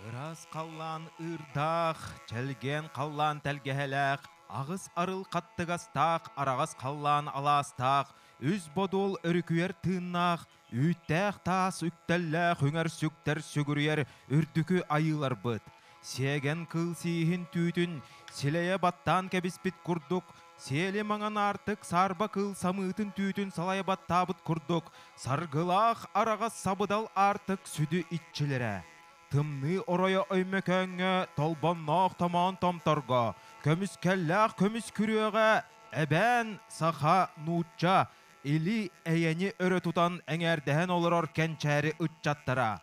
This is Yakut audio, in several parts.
Ыраас халлаан ыырдаах, чэлгиэн халлаан тэлгэһэлээх, аҕыс арыл хаттыгастаах, араҕас халлаан алаастаах, үс бодуол өрүкүйэр тыыннаах, үүттээх таас үктэллээх үҥэр сүктэр сүгүрүйэр үрдүкү айыыларбыт. Сиэгэн кыыл сииһин түүтүн силэйэ баттаан кэбиспит курдук, сиэли маҥан аартык саарба кыыл самыытын түүтүн салайа баттаабыт курдук, саргылаах араҕас сабыдал аартык сүдү иччилэрэ. Тымныы оройо Өймөкөөҥҥө толбонноох томоон томторго, көмүскэллээх көмүс күрүөҕэ эбээн, саха, нуучча, или эйэни өрө тутан эҥээрдэһэн олорор кэнчээри ыччаттара.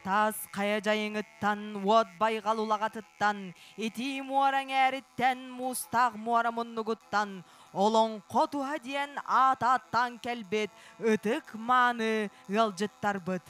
Таас хайа дьайыҥыттан, уот байҕал улаҕатыттан, итии муора эҥээриттэн, муустаах муора муннугуттан Олоҥхо туһа диэн аат ааттаан кэлбит ытык мааны ыалдьыттарбыт.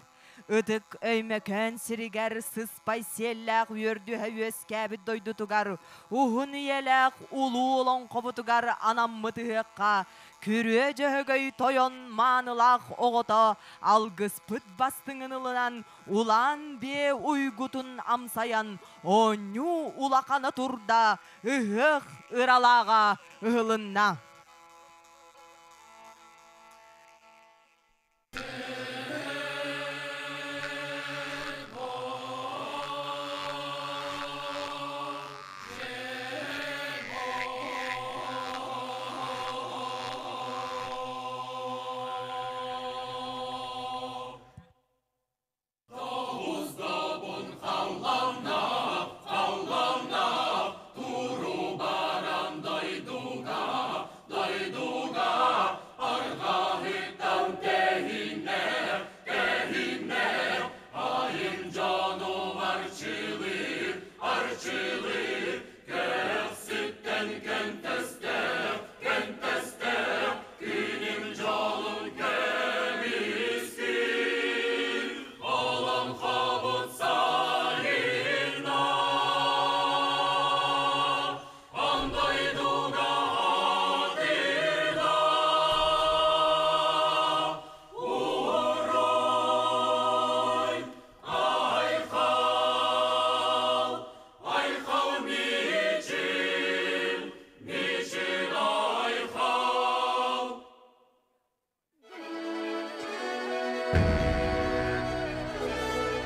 Ытык Өймөкөөн сиригэр сыспай сиэллээх үөрдүһэ үөскээбит дойдутугар, уһун үйэлээх улуу олоҥхобутугар анаммыт ыһыахха Күрүө Дьөһөгөй тойон маанылаах оҕото алгыспыт бастыҥын ылынан, улаан биэ уйгутун амсайан, оонньуу улахана турда, ыһыах ыралааҕа ыһылынна.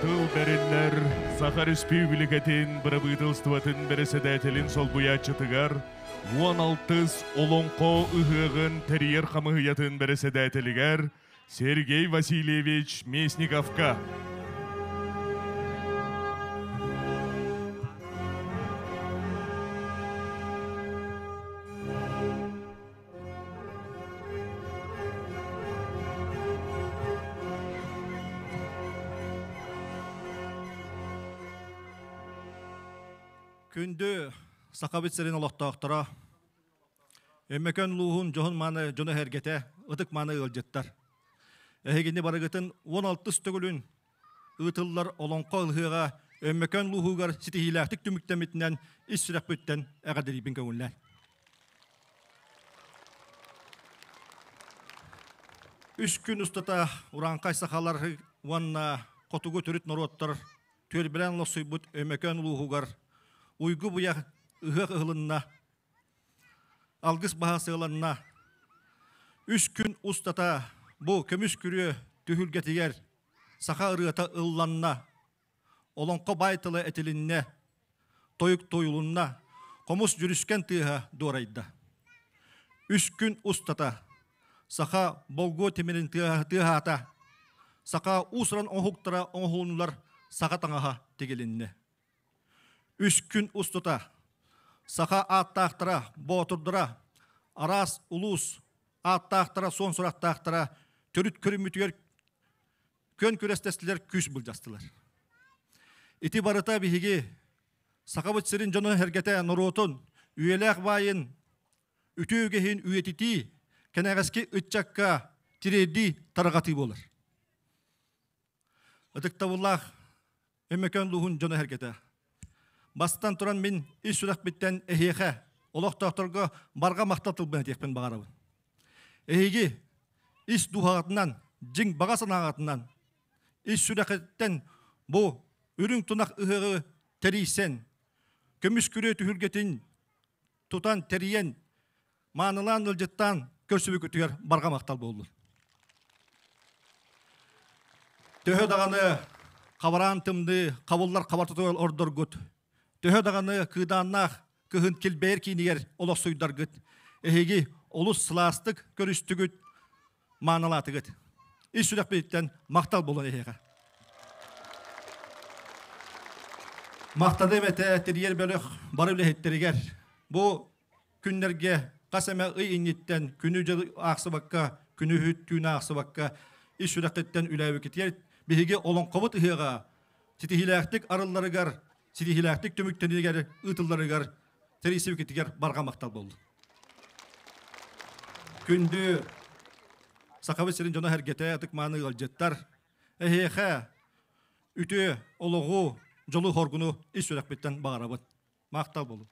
Тыл бэриллэр Саха Республикатын бырабыыталыстыбатын бэрэссэдээтэлин солбуйааччытыгар 16 Олоҥхо ыһыаҕын тэрийэр хамыыһыйатын бэрэссэдээтэлигэр Сергей Васильевич Местниковка. Күндү Сахабыт сирин олохтоохторо, Өймөкөөн улууһун дьоһун мааны дьоно эһэргэтэ, ытык мааны ыалдьыттар. Эһигини барыгытын 16 төгүлүн ыытыллар Олоҥхо ыһыаҕа Өймөкөөн улууһугар ситиһиилээхтик түмүктэммитинэн ис сүрэхпиттэн эҕэрдэлиибин көҥүллээн. Үс күн устата урааҥхай сахалар уонна хотугу төрүт норуоттар түөлбэлээн олохсуйбут Өймөкөөн улууһугар уйгу-буйах ыһыах ыһылынна, алгыс баһа сыаланна. Үс күн устата бу көмүс күрүө түһүлгэтигэр саха ырыата ылланна, олоҥхо баай тыла этилиннэ, тойук туойулунна, хомус дьүрүскэн тыаһа дуорайда. Үс күн устата саха болгуо тимирин тыаһаата, саха уус-уран оҥоһуктара оҥоһулуннулар, саха таҥаһа тигилиннэ. Үс күн устата саха ааттаахтара, боотурдара, араас улуус ааттаахтара, суон сурахтаахтара төрүт көрүммүтүгэр күөн күрэстэстилэр, күүс былдьастылар. Ити барыта биһиги Сахабыт сирин дьонун сэргэтэ норуотун үйэлээх баайын үтүө үгэһин үйэтитии, кэнэҕэски ыччакка тириэрдии тарҕатыы буолар. Ытыктабыллаах Өймөкөөн улууһун дьоно сэргэтэ. Бастатан туран мин ис сүрэхпиттэн эһиэхэ, олохтоохторго барҕа махтал тылбын этиэхпин баҕарабын. Эһиги ис дууһаҕытынан, дьиҥ баҕа санааҕытынан, ис сүрэхиттэн бу Үрүҥ тунах ыһыаҕы тэрийсэн, көмүс күрүө түһүлгэтин тутан тэрийэн, маанылаан ыалдьыттаан көрсүбүкүтүгэр барҕа махтал буоллун. Төһө даҕаны хабараан тымныы хабыллар хабартытыгар ордоргут, төһө даҕаны кыыдааннаах кыһын килбэйэр киинигэр олохсуйдаргыт, эһиги олус сылаастык көрүстүгүт, маанылаатыгыт. Ис сүрэхпититтэн махтал буолан эһиэхэ. Махтаным этэ тэрийэр бөлөх бары үлэһиттэригэр. Бу күннэргэ хас эмэ ый инниттэн күнү-дьылы аахсыбакка, күнү түүнү аахсыбакка ис сүрэххиттэн үлээбиккитигэр биһиги олоҥхобут ыһыаҕа ситиһиилээхтик арылларыгар, ситиһиилээхтик түмүктэнигэр ыытылларыгар тэрийсибиккитигэр барҕа махтал буоллун. Күндү Сахабыт сирин дьоно-сэргэтэ, ытык-мааны ыалдьыттар, эһиэхэ үтүө олоҕу, дьолу-хоргуну ис сүрэхпиттэн баҕарабын. Махтал буолун.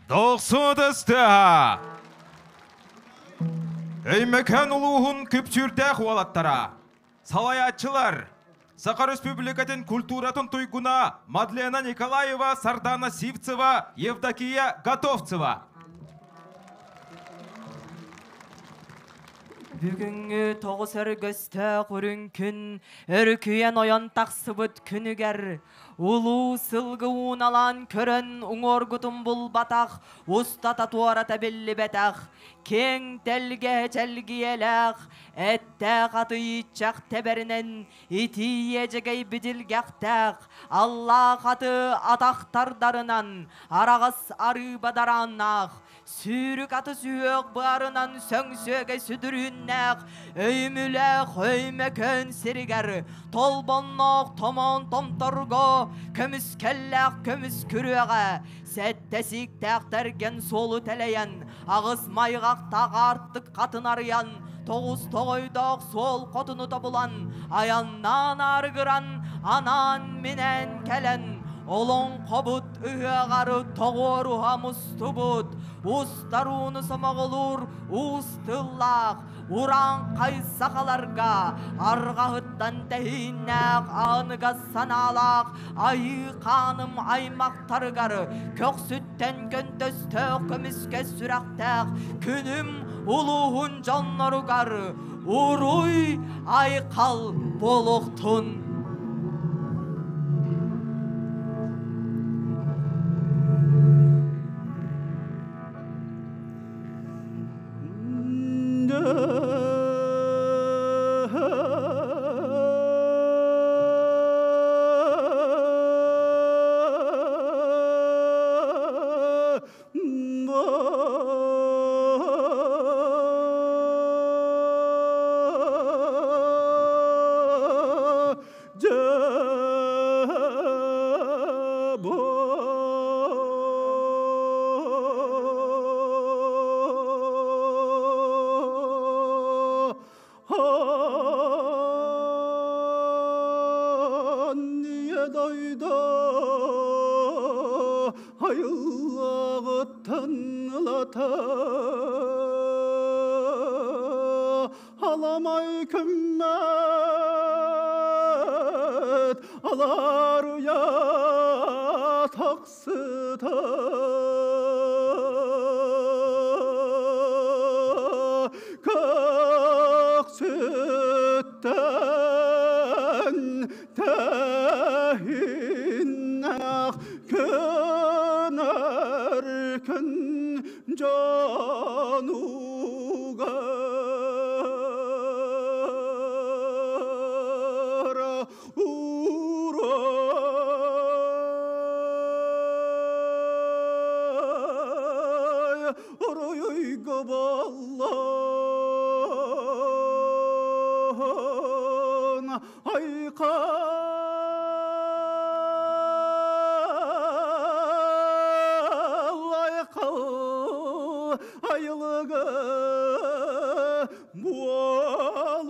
Дохсуотастыа! Өймөкөөн улууһун күпсүүрдээх уолаттара! Салайааччылар Саха Республикатын культуратын туйгуна Мадлена Николаева, Сардана Сивцева, Евдокия Готовцева. Бүгүҥҥү тоҕус өргөстөөх үрүҥ күн өрүкүйэн ойон тахсыбыт күнүгэр улуу сылгы ууналаан көрөн уҥуоргутун булбатах, устата туората биллибэтэх, киэҥ тэлгэһэ чэлгийэлээх, эттээх атыйыччах тэбэринэн итии иэдьэгэй бидилгэхтээх, аллаах аты атахтардарынан араҕас арыы бадарааннаах, Сүүрүк аты сүһүөх быарынан сөҥсүөгэ сүдүрүүннээх, өйүмүлээх өймөкөөн сиригэр, толбонноох томоон томторго, көмүскэллээх көмүс күрүөҕэ, сэттэ сииктээх тэргэн суолу тэлэйэн, аҕыс майҕахтаах аартык хатын арыйан, тоҕус тоҕойдоох суол хотуну тобулан, айаннаан аарыгыран, анаан-минээн кэлэн, олоҥхобут ыһыаҕар тоҕуоруһа мустубут, устар ууну сомоҕолуур уус тыллаах, урааҥхай сахаларга арҕаһыттан тэһииннээх аныгас санаалаах айыы хааным аймахтарыгар көхсүттэн көнтөстөөх көмүскэ сүрэхтээх күнүм улууһун дьонноругар уруй айхал буолуохтун! Дойду айыллаҕыттан ылата аламай көммөт аларуя тахсыта Көксүттэн тэһиннэх көнөр күн дьонугар урай уруйга боллун айқал айқал айылығы буолуохтун.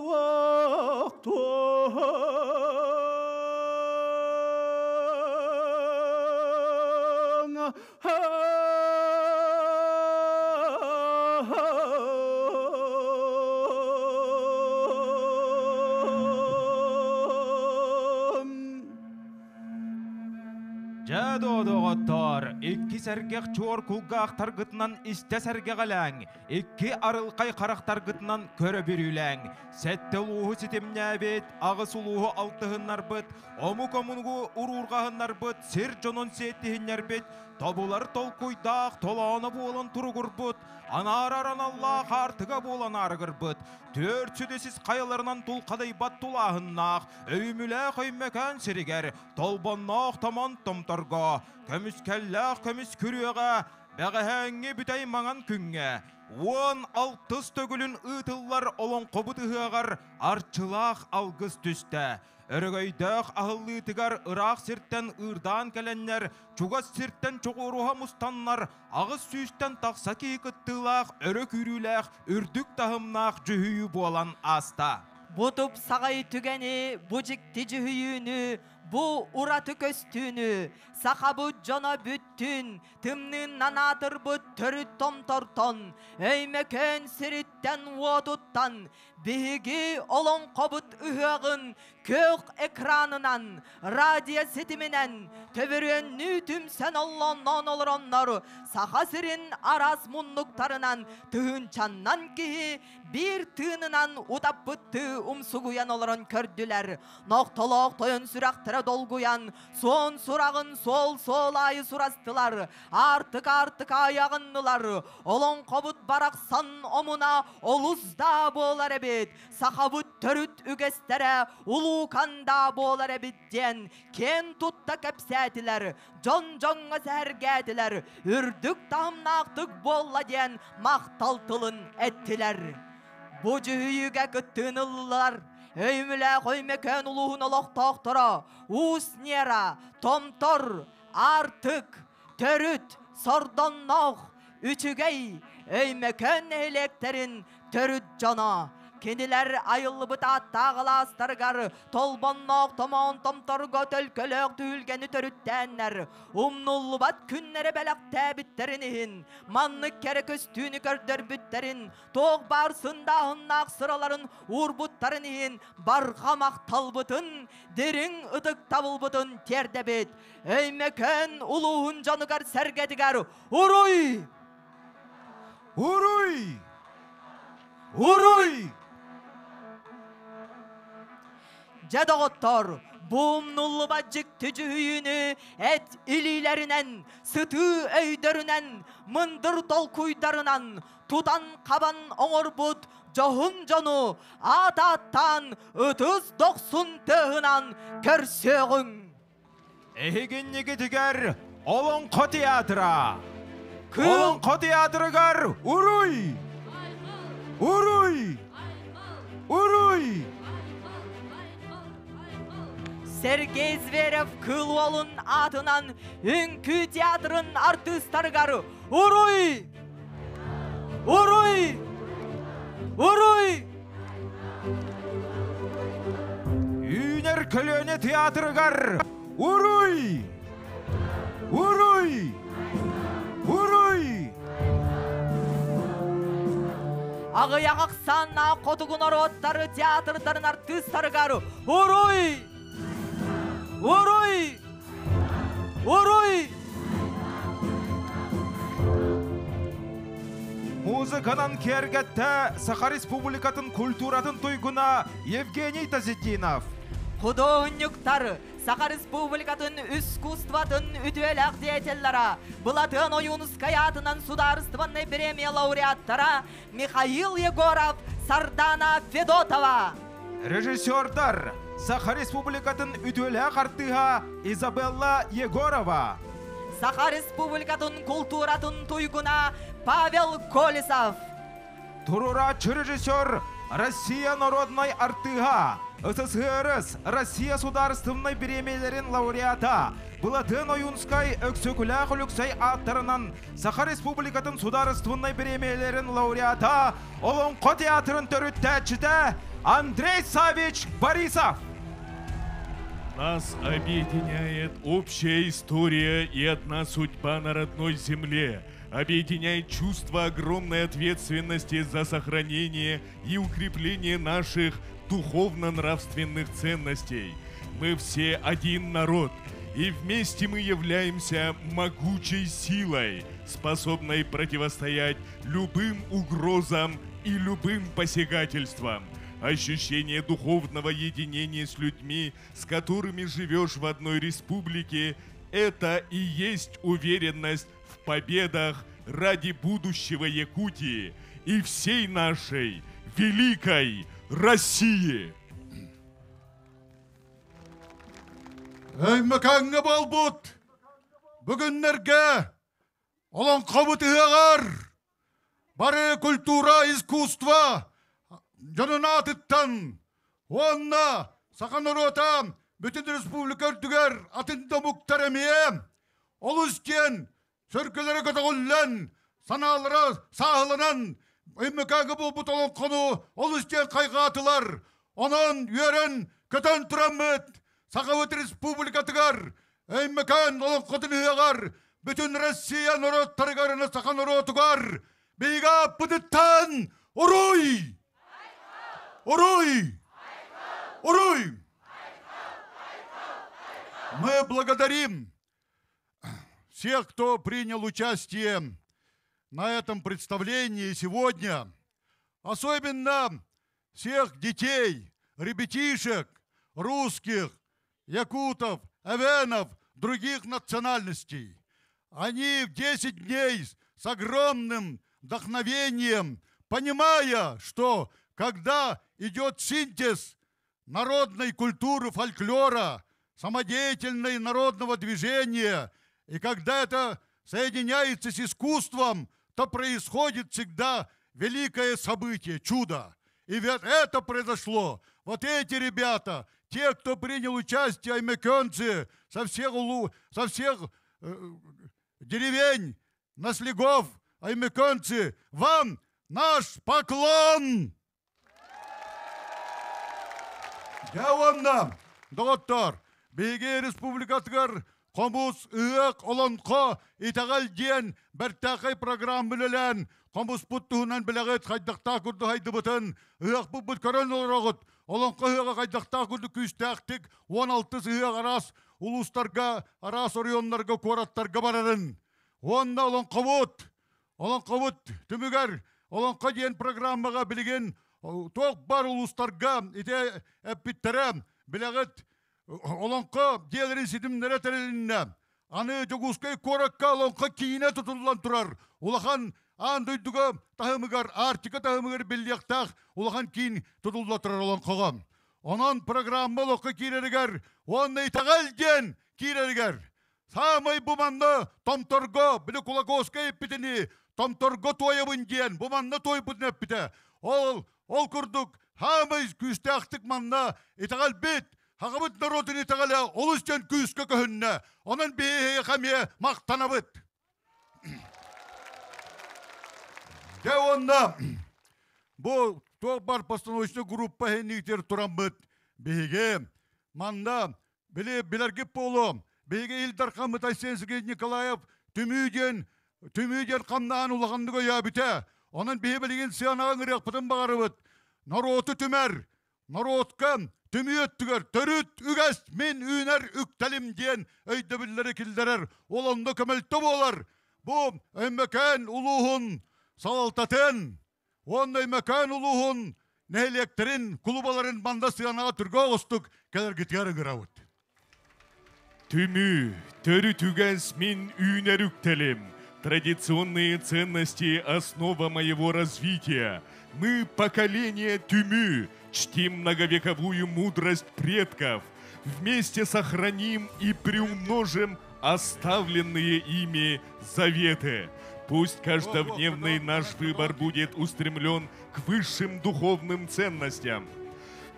Дьэ, доҕоттоор, икки сэргэх чуор кулгаахтаргытынан истэ сэргэҕэлээҥ, икки арылхай харахтаргытынан көрө бүрүүлээҥ. Сэттэ улууһу ситимнээбит, аҕыс улууһу алтыһыннарбыт, омук омугу уруурҕаһыннарбыт, сир дьонун сиэттиһиннэрбит, тобулар толкуйдаах толооно буолан туругурбут, анаарар аналлаах аартыга буолан аарыгырбыт, түөрт сүдүсүс хайаларынан тулхадыйбат тулааһыннаах, өйүмүлээх өймөкөөн сиригэр, толбонноох томон томторго, көмүскэллээх көмүс күрүөҕэ, бэҕэһээҥҥи бүтэй маҥан күҥҥэ, 16 төгүлүн ыытыллар олоҥхобут ыһыаҕар арчылаах алгыс түстэ. Өрөгөйдөөх аһыллыытыгар ыраах сиртэн ыырдаан кэлэннэр, чугас сиртэн чоҕуруһа мустаннар, аҕыс сүүстэн тахса киһи кыттыылаах өрө күүрүүлээх үрдүк таһымнаах дьүһүйүү буолан ааста. Бу тупсаҕай түгэни, бу дьикти дьүһүйүүнү, бу ураты көстүүнү сахабыт дьоно бүттүн, тымныыннан аатырбыт төрүт томтортон, Өймөкөөн сириттэн сириттэн-уотуттан биһиги олоҥхобут ыһыаҕын күөх экранынан, радио ситиминэн төбөрүөннүү түмсэн оллонноон олороннор Саха сирин араас муннуктарынан тыһыынчаннан киһи биир тыынынан утаппыттыы умсугуйан олорон көрдүлэр. Нохтолоох тойон сүрэхтэрэ долгуйан, суон сураҕын суол-суол аайы сурастылар, аартык-аартык айаҕыннылар. Олоҥхобут барахсан омуна олус да буолар эбит, сахабыт төрүт үгэстэрэ улуукан да буолар эбит диэн киэн тутта кэпсээтилэр, дьон-дьоҥҥо сэһэргээтилэр, үрдүк таһымнаахтык буолла диэн махтал тылын эттилэр. Бу дьүһүйүүгэ кыттыыны ыллылар Өймүлээх Өймөкөөн улууһун олохтоохторо Уус Нера, Томтор, Аартык, Төрүт, Сордонноох, Үчүгэй, Өймөкөөн нэһилиэктэрин төрүт дьоно. Кинилэр айыллыбыт ааттаах алаастарыгар толбонноох томоон томторго төлкөлөөх түһүлгэни төрүттээннэр, умнуллубат күннэри бэлэхтээбиттэрин иһин, маннык кэрэ көстүүнү көрдөрбүттэрин, туох баар сындааһыннаах сыраларын уурбуттарын иһин барҕа махталбытын, дириҥ ытыктабылбытын тиэрдэбит. Өймөкөөн улууһун дьонугар-сэргэтигэр уруй! Уруй! Уруй! Дьэ доҕоттор, бу умнуллубат дьикти дьүһүйүүнү эт илиилэринэн, сытыы өйдөрүнэн, мындыр толкуйдарынан тутан-хабан оҥорбут дьоһун дьону аат ааттаан ытыс дохсун тыаһынан көрсүөҕүҥ! Эһигинньигитигэр Олоҥхо театра! Олоҥхо театрыгар уруй! Уруй! Уруй! Сергей Зверев Кыыл Уолун аатынан Үҥкүү театрын артыыстарыгар уруй! Уруй! Уруй! Үүнэр көлүөнэ театрыгар уруй! Уруй! Уруй! Аҕыйах ахсааннаах хотугу норуоттары театрдарын артыыстарыгар уруй! Уруй! Уруй! Музыканан киэргэттэ Саха Республикатын культуратын туйгуна Евгений Тазетдинов. Худуоһунньуктар Саха Республикатын искусствотын үтүөлээх деятеллара, Былатыан Ойуунускай аатынан судаарыстыбаннай премия лауреаттара Михаил Егоров, Сардана Федотова. Режиссердар Саха Республикатын үтүөлээх артыыһа Изабелла Егорова. Саха Республикатын култууратын туйгуна Павел Колесов. Туруорааччы режиссер Россия народнай артыыһа, СССР Россия судаарыстыбаннай бириэмийэлэрин лауреата Былатыан Ойуунскай Өксөкүлээх Өлөксөй ааттарынан Саха Республикатын судаарыстыбаннай бириэмийэлэрин лауреата Олоҥхо театрын төрүттээччитэ Андрей Савич Борисов. Нас объединяет общая история и одна судьба на родной земле. Объединяет чувство огромной ответственности за сохранение и укрепление наших духовно-нравственных ценностей. Мы все один народ, и вместе мы являемся могучей силой, способной противостоять любым угрозам и любым посягательствам. Ощущение духовного единения с людьми, с которыми живешь в одной республике, это и есть уверенность в победах ради будущего Якутии и всей нашей великой России. Өймөкөөҥҥө буолбут бүгүннэргэ олоҥхобут ыһыаҕар бары культура, искусство дьонун аатыттан уонна саха норуота бүтүн республика үрдүгэр атын да омуктар эмиэ олус диэн сөргөлөрө көтөҕүллэн, санаалара сааһыланан Өймөкөөҥҥө буолбут олоҥхону олус диэн хайҕаатылар. Онон үөрэн көтөн тураммыт Сахабыт Республикатыгар Өймөкөөн олоҥхотун ыһыаҕар бүтүн Россия норуоттарыгар уонна саха норуотугар биһиги ааппытыттан Уруй! Уруй! Уруй! Мы благодарим всех, кто принял участие на этом представлении сегодня, особенно всех детей, ребятишек, русских, якутов, эвенов, других национальностей. Они в 10 дней с огромным вдохновением, понимая, что когда идет синтез народной культуры, фольклора, самодеятельной народного движения, и когда это соединяется с искусством, то происходит всегда великое событие, чудо. И ведь это произошло. Вот эти ребята, те, кто принял участие, аймекенцы, со всех деревень, наслегов, аймекенцы, вам наш поклон! Дьэ уонна, доҕоттор, биһиги республикатыгар хомус, ыһыах, олоҥхо, итэҕэл диэн бэртээхэй программа үлэлээн, хомуспут туһунан билэҕит хайдахтаах курдук сайдыбытын, ыһыахпыт көрөн олороҕут, олоҥхо ыһыаҕа хайдахтаах курдук күүстээхтик 16 ыһыах араас улуустарга, араас оройуоннарга, куораттарга барарын. Уонна олоҥхобут, олоҥхобут түмүгэр олоҥхо диэн программаҕа билигин туох бар улуустарга ити эппиттэрэ билэҕит олоҥхо дьиэлэрин ситимнэрэ тэрилиннэ. Аны Дьокуускай куоракка олоҥхо киинэ тутуллан турар. Улахан аан дойдуга таһымыгар, Арктика таһымыгар биллиэхтээх улахан киин тутулла турар олоҥхоҕо. Онон программа олоххо киирэригэр уонна итэҕэл диэн киирэригэр саамай бу манна Томторго, били Кулаковскай эппитини Томторго туойабын диэн бу манна туойбутун эппитэ. Ол курдук саамай күүстээхтик манна итэҕэлбит Сахабыт норуотун итэҕэлэ олус диэн күүскэ көһүннэ. Онон биһиэхэ эмиэ махтанабыт. Дьэ уонна бу туох бар постановочный группа иһинниитигэр тураммыт биһиги манна били билэргит буолуо биһиги Ил Дархаммыт Айсен Сергеевич Николаев түмүү диэн түмүү диэн хамнаан улаханнык өйөөбүтэ. Онон биһи билигин сыанаҕа ыҥырыахпытын баҕарабыт. Норуоту түмэр, норуотка түмүү өттүгэр төрүт үгэс мин үүнэр үктэлим диэн өйдөбүллэри киллэрэр, ол онно көмөлтө буолар. Бу Өймөкөөн улууһун салалтатын уонна Өймөкөөн улууһун нэһилиэктэрин кулубаларын манна сыанаҕа түргэн оҕустук кэлэргитигэр ыҥырабыт. Түмүү, төрүт үгэс мин үүнэр үктэлим. Традиционные ценности – основа моего развития. Мы – поколение Түмүү, чтим многовековую мудрость предков. Вместе сохраним и приумножим оставленные ими заветы. Пусть каждодневный наш выбор будет устремлен к высшим духовным ценностям.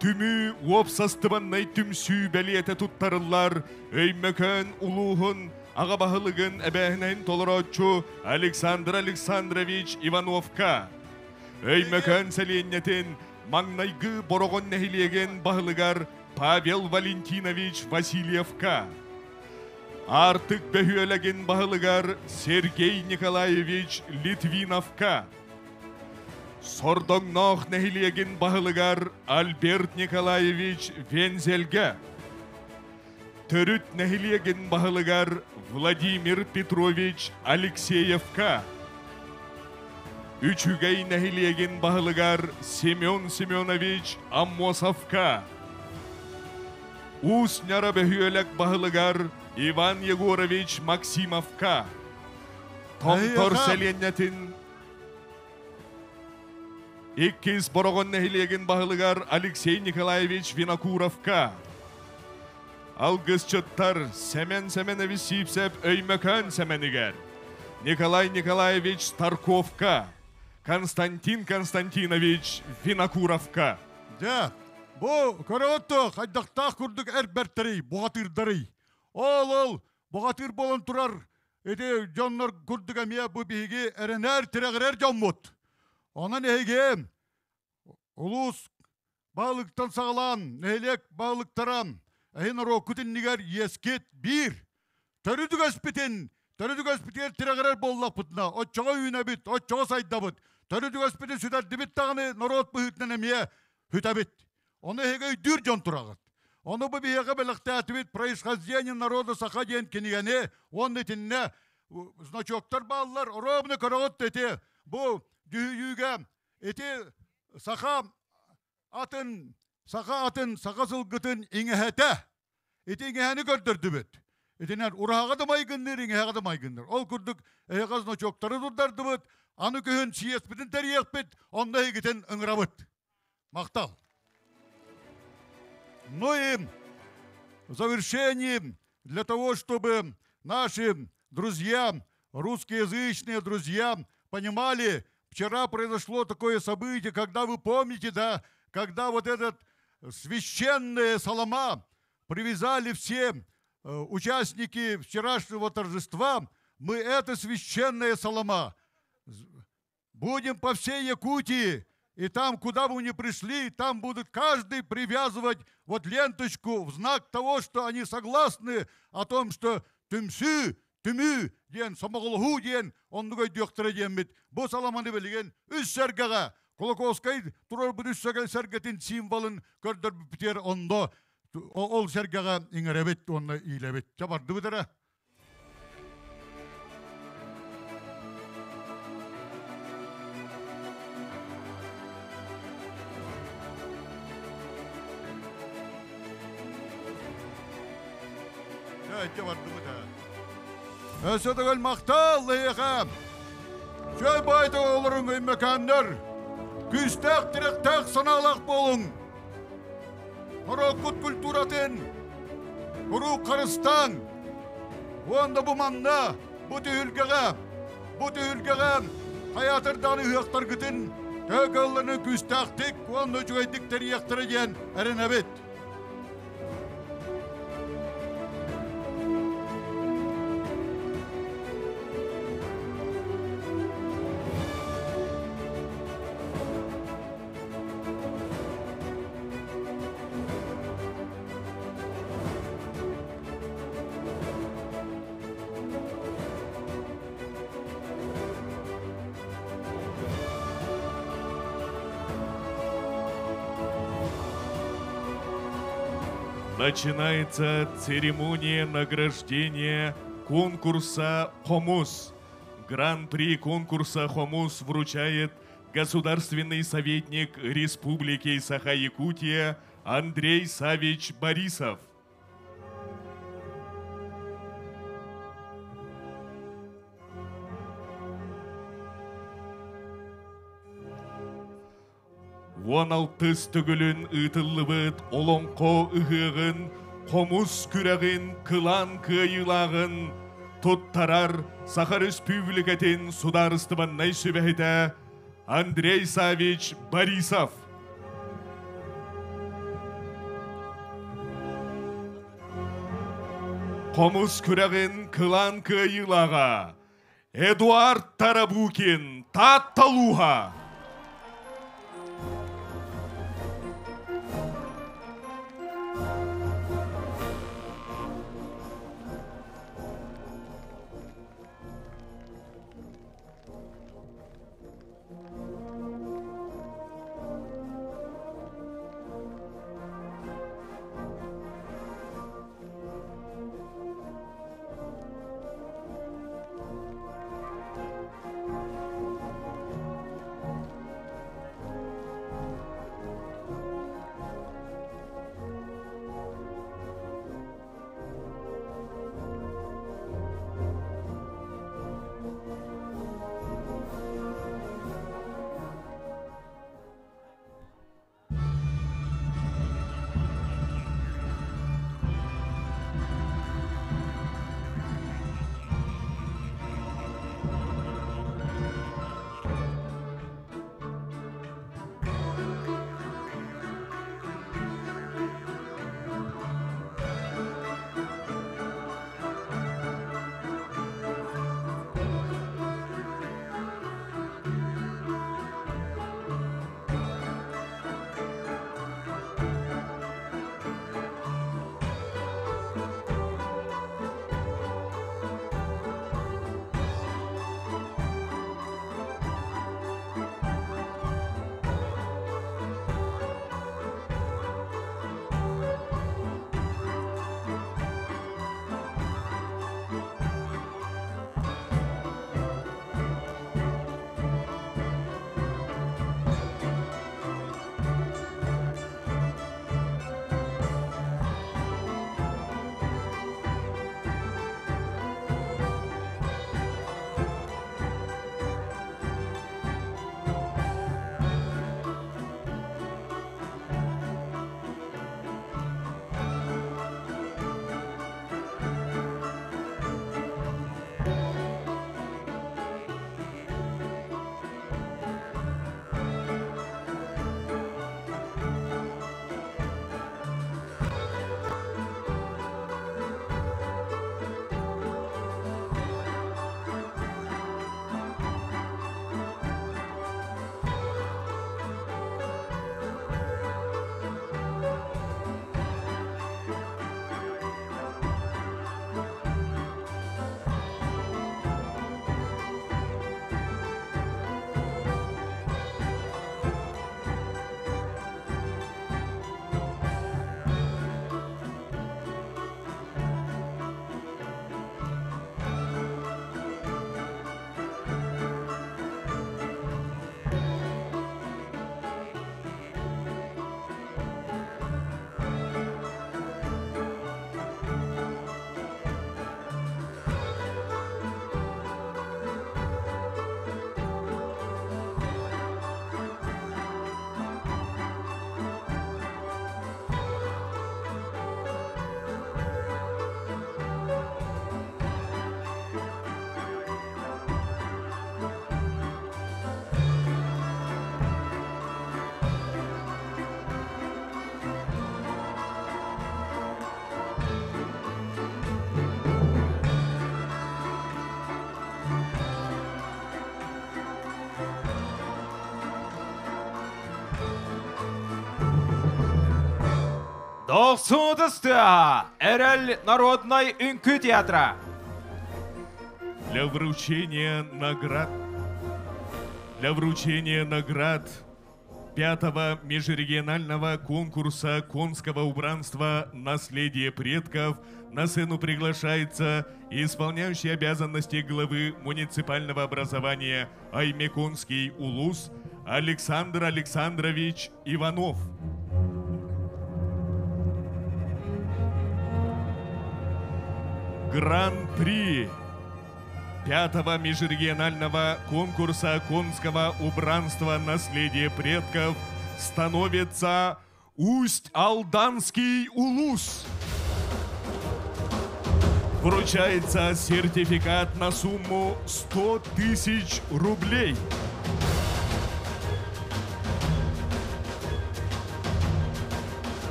Түмүү уопсастыбаннай түмсүү бэлиэтэ туттарыллар Өймөкөөн улууһун аҕа баһылыгын эбээһинэһин толорооччу Александр Александрович Ивановка. Өймөкөөн сэлиэнньэтин маҥнайгы Бороҕон нэһилиэгин баһылыгар Павел Валентинович Васильевка. Аартык бөһүөлэгин баһылыгар Сергей Николаевич Литвиновка. Сордоҥноох нэһилиэгин баһылыгар Альберт Николаевич Вензельгэ. Төрүт нэһилиэгин баһылыгар Владимир Петрович Алексеевка. Үчүгэй нэһилиэгин баһылыгар Семен Семенович Аммосовка. Уус Ньара бөһүөлэк баһылыгар Иван Егорович Максимовка. Томтор сэлиэнньэтин иккис Бороҕон нэһилиэгин баһылыгар Алексей Николаевич Винокуровка. Алгысчыттар Сэмэн Сэмэнович Сиипсэп Өймөкөөн Сэмэнигэр, Николай Николаевич Тарковка, Константин Константинович Винокуровка. Дьэ, бу көрөҕүт хайдахтаах курдук эр бэртэрий, бухатыырдарый. Ол-ол бухатыыр буолан турар ити дьоннор курдук эмиэ бу биһиги эрэнэр, тирэҕирэр дьоммут. Онон эһиги улуус баһылыктан саҕалаан нэһилиэк баһылыктара эһи норуоккут иннигэр иэскит биир. Төрүт үгэспитин, төрүт үгэспитигэр тирэҕирэр буоллахпытына, оччоҕо үүнэбит, оччоҕо сайдабыт. Төрүт үгэспитин сүтэрдибит даҕаны норуот быһыытынан эмиэ сүтэбит. Ону эһиги өйдүүр дьон тураҕыт. Ону бу биһиэхэ бэлэхтээтибит «Происхождение народа саха» диэн кинигэни уонна итиннэ значоктар бааллар. Ровно көрөҕүт ити бу дьүһүйүүгэ ити саха атын саха атын саха сылгытын иҥэһэтэ ити иҥэһэни көрдөрдүбүт. Итинэн ураһаҕа да майгынныыр, иҥэһэҕэ да майгынныыр. Ол курдук эһиэхэ значоктары турдардыбыт, аны күһүн съезпитин тэрийиэхпит, онно эһигитин ыҥырабыт. Махтал. Ну и в завершении, для того, чтобы наши друзья, русскоязычные друзья, понимали, вчера произошло такое событие, когда вы помните, да, когда вот этот священная солома привязали все участники вчерашнего торжества, мы это священная солома будем по всей Якутии, и там, куда бы мы ни пришли, там будут каждый привязывать вот ленточку в знак того, что они согласны о том, что түмсүү, түмүү диэн, сомоҕолоһуу диэн, оннук өйдүөхтэрэ диэммит. Бу саламаны билигин үс сэргэҕэ Кулаковскай турарбыт үс сэргэтин символын көрдөрбүппүтүгэр онно ол сэргэҕэ иҥэрэбит уонна иилэбит. Чэ бардыбыт эрэ. Дьэ бардыбыт Өссө төгүл махтал эһиэхэ! Чөл баайда олоруҥ өймөкөөннөр! Күүстээх, тирэхтээх санаалаах буолуҥ! Норуоккут культуратын куруук харыстааҥ! Уонна бу манна, бу түһүлгэҕэ, бу түһүлгэҕэ хайаатырдаҕын ыһыахтаргытын төһө кыалларынан күүстээхтик уонна үчүгэйдик тэрийиэхтэрэ диэн эрэнэбит. Начинается церемония награждения конкурса «Хомус». Гран-при конкурса «Хомус» вручает государственный советник Республики Саха-Якутия Андрей Савич Борисов. Уон алтыс төгүлүн ыытыллыбыт Олоҥхо ыһыаҕын хомус күрэҕин кылаан кыайыылааҕын туттарар Саха Өрөспүүбүлүкэтин судаарыстыбаннай сүбэһитэ Андрей Савич Борисов. Хомус күрэҕин кылаан кыайыылааҕа Эдуард Тарабукин, Таатталууһа. Дохсуутустыа Эрэл народнай үҥкүү театра. Для вручения наград Для вручения наград пятого межрегионального конкурса конского убранства «Наследие предков» на сцену приглашается исполняющий обязанности главы муниципального образования Аймеконский Улус Александр Александрович Иванов. Гран-при пятого межрегионального конкурса конского убранства «Наследие предков» становится Усть-Алданский улус. Вручается сертификат на сумму 100 тысяч рублей.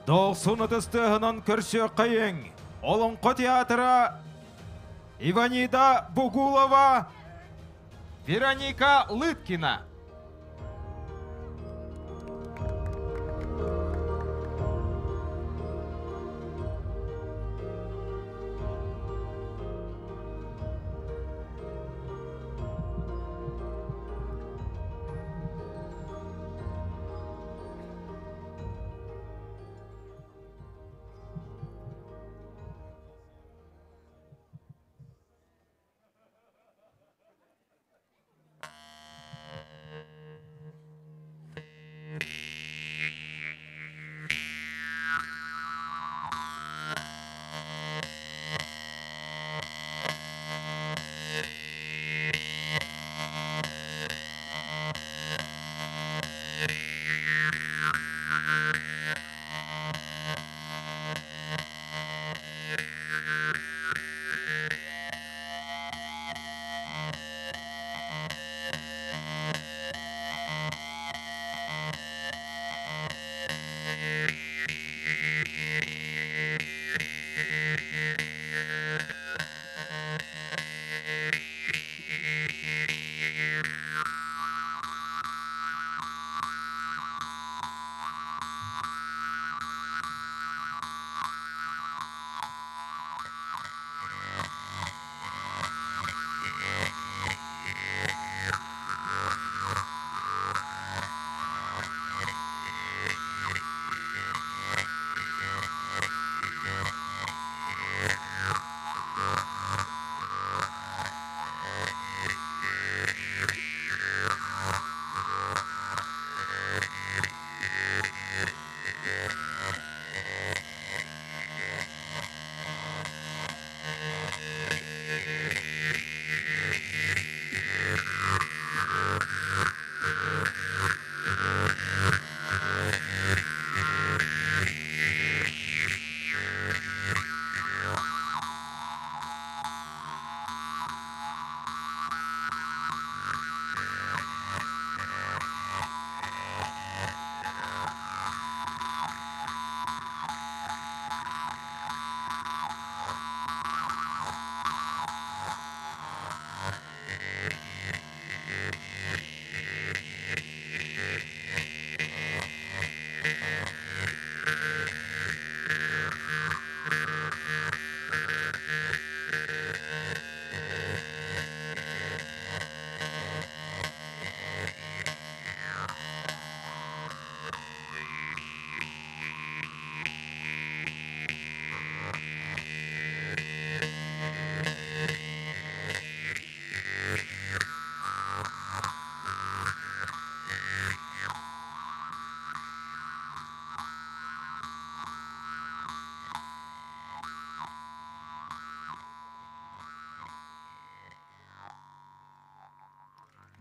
Долсун ытыстыһынан көрсүөххэйиҥ. Олоҥхо театра Иванида Бугулова, Вероника Лыткина.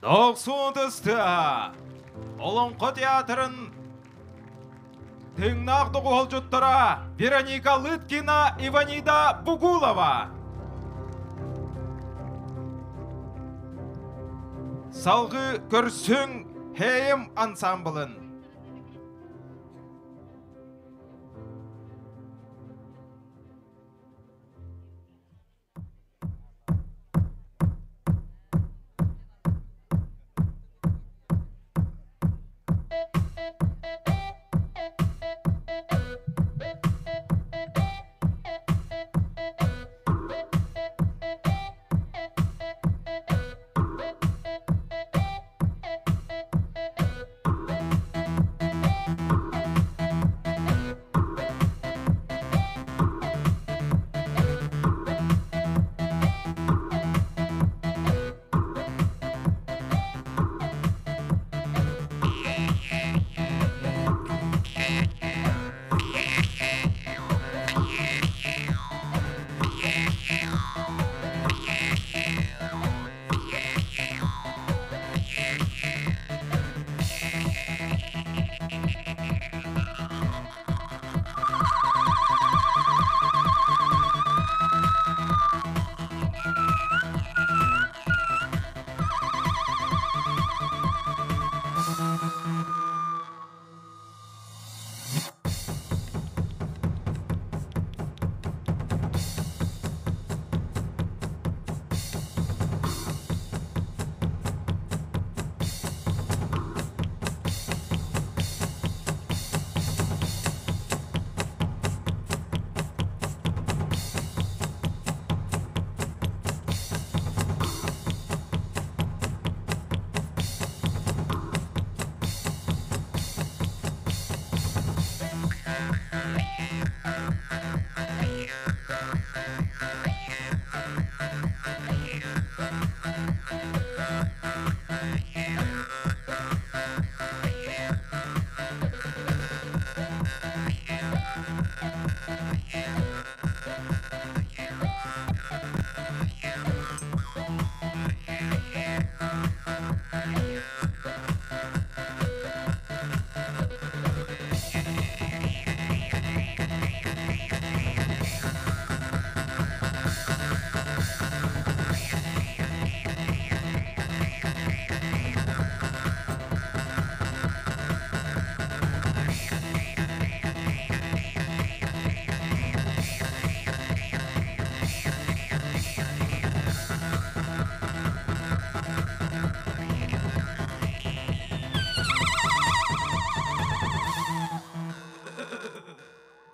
Дохсун тыстыа! Олоҥхо театрын тыҥнаах доҕуһолдьуттара Вероника Лыткина, Иванида Бугулова. Салгыы көрсүҥ Һээйим ансамблын.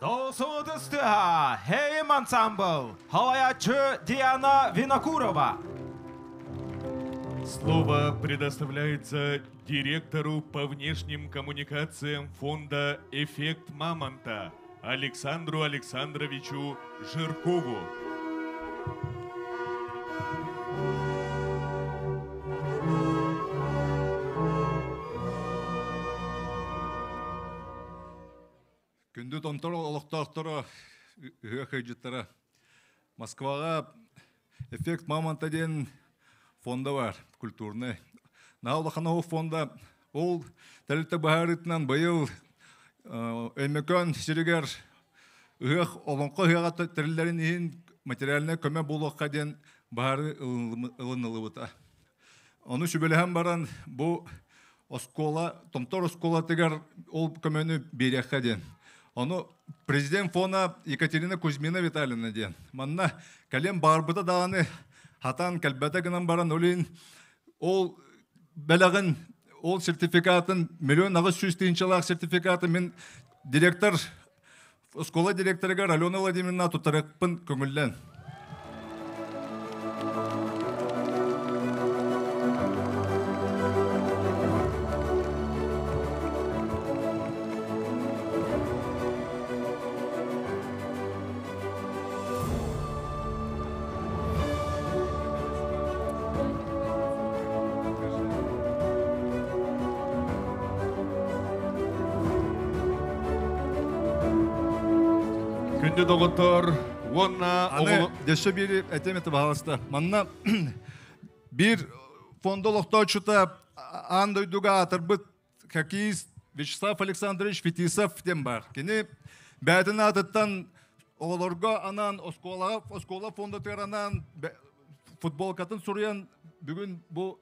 Долсудыстыха Хейм ансамбл, халаячы Диана Винокурова. Слово предоставляется директору по внешним коммуникациям фонда «Эффект Мамонта» Александру Александровичу Жиркову. Күндү томтор олохтоохторо, ыһыах ыалдьыттара. Москваҕа «Эффект Мамонта» диэн фонда бар, культурный. Наһаа улахан ол фонда ол тэрилтэ быһаарыытынан быйыл Өймөкөөн сиригэр ыһыах олоҥхо ыһыаҕа тэриллэрин иһин материальнай көмө буолуохха диэн быһаарыы ылыныллыбыта. Ону сүбэлэһэн баран бу оскуола, Томтор оскуолатыгар ол көмөнү биэриэххэ диэн. Ону президент фона Екатерина Кузьмина Витальевна диэн. Манна кэлин баарбыта даҕаны хатан кэлбэтэ гынан баран олин ол бэлэҕин ол сертификатын 1 800 000-тыһыынчалаах сертификаты мин директор оскуола директорыгар Алена Владимировна туттарыахпын көҥүллэн. Күндү доҕоттор уонна Аны өссө биир этим это баһаласта. Манна биир фонда олохтооччута аан дойдуга аатырбыт хоккеист Вячеслав Александрович Фетисов диэн баар. Кини бэйэтин аатыттан оҕолорго анаан оскуолаҕа оскуола фондатыгар анаан футболкатын суруйан бүгүн бу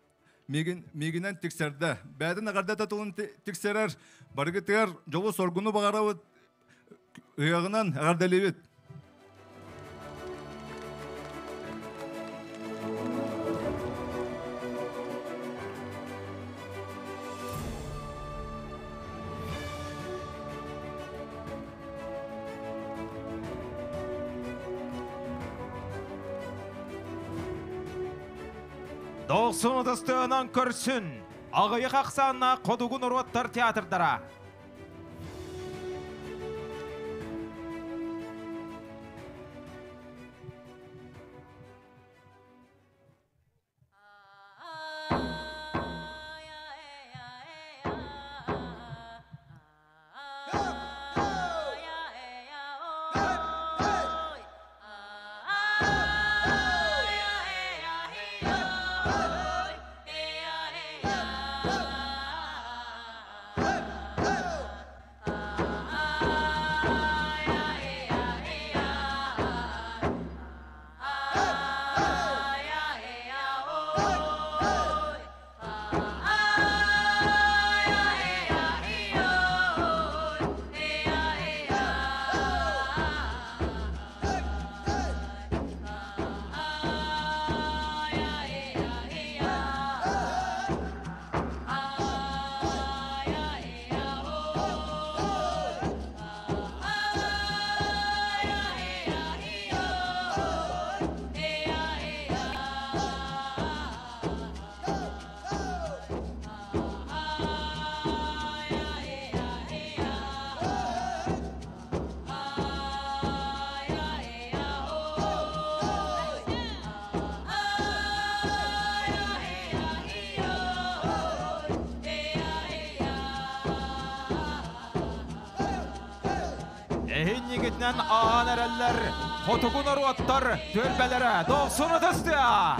миигин миигинэн тиксэрдэ. Бэйэтин эҕэрдэ тылын тиксэрэр барыгытыгар дьолу-соргуну баҕарабыт ыһыаҕынан эҕэрдэлиибит. Долсун ытыстыынан көрсүн, аҕыйах ахсааннаах хотугу норуоттар театрдара. Эһиннигитинэн аан эрэллэр хотугу норуоттар түөлбэлэрэ дохсун ытыстыа!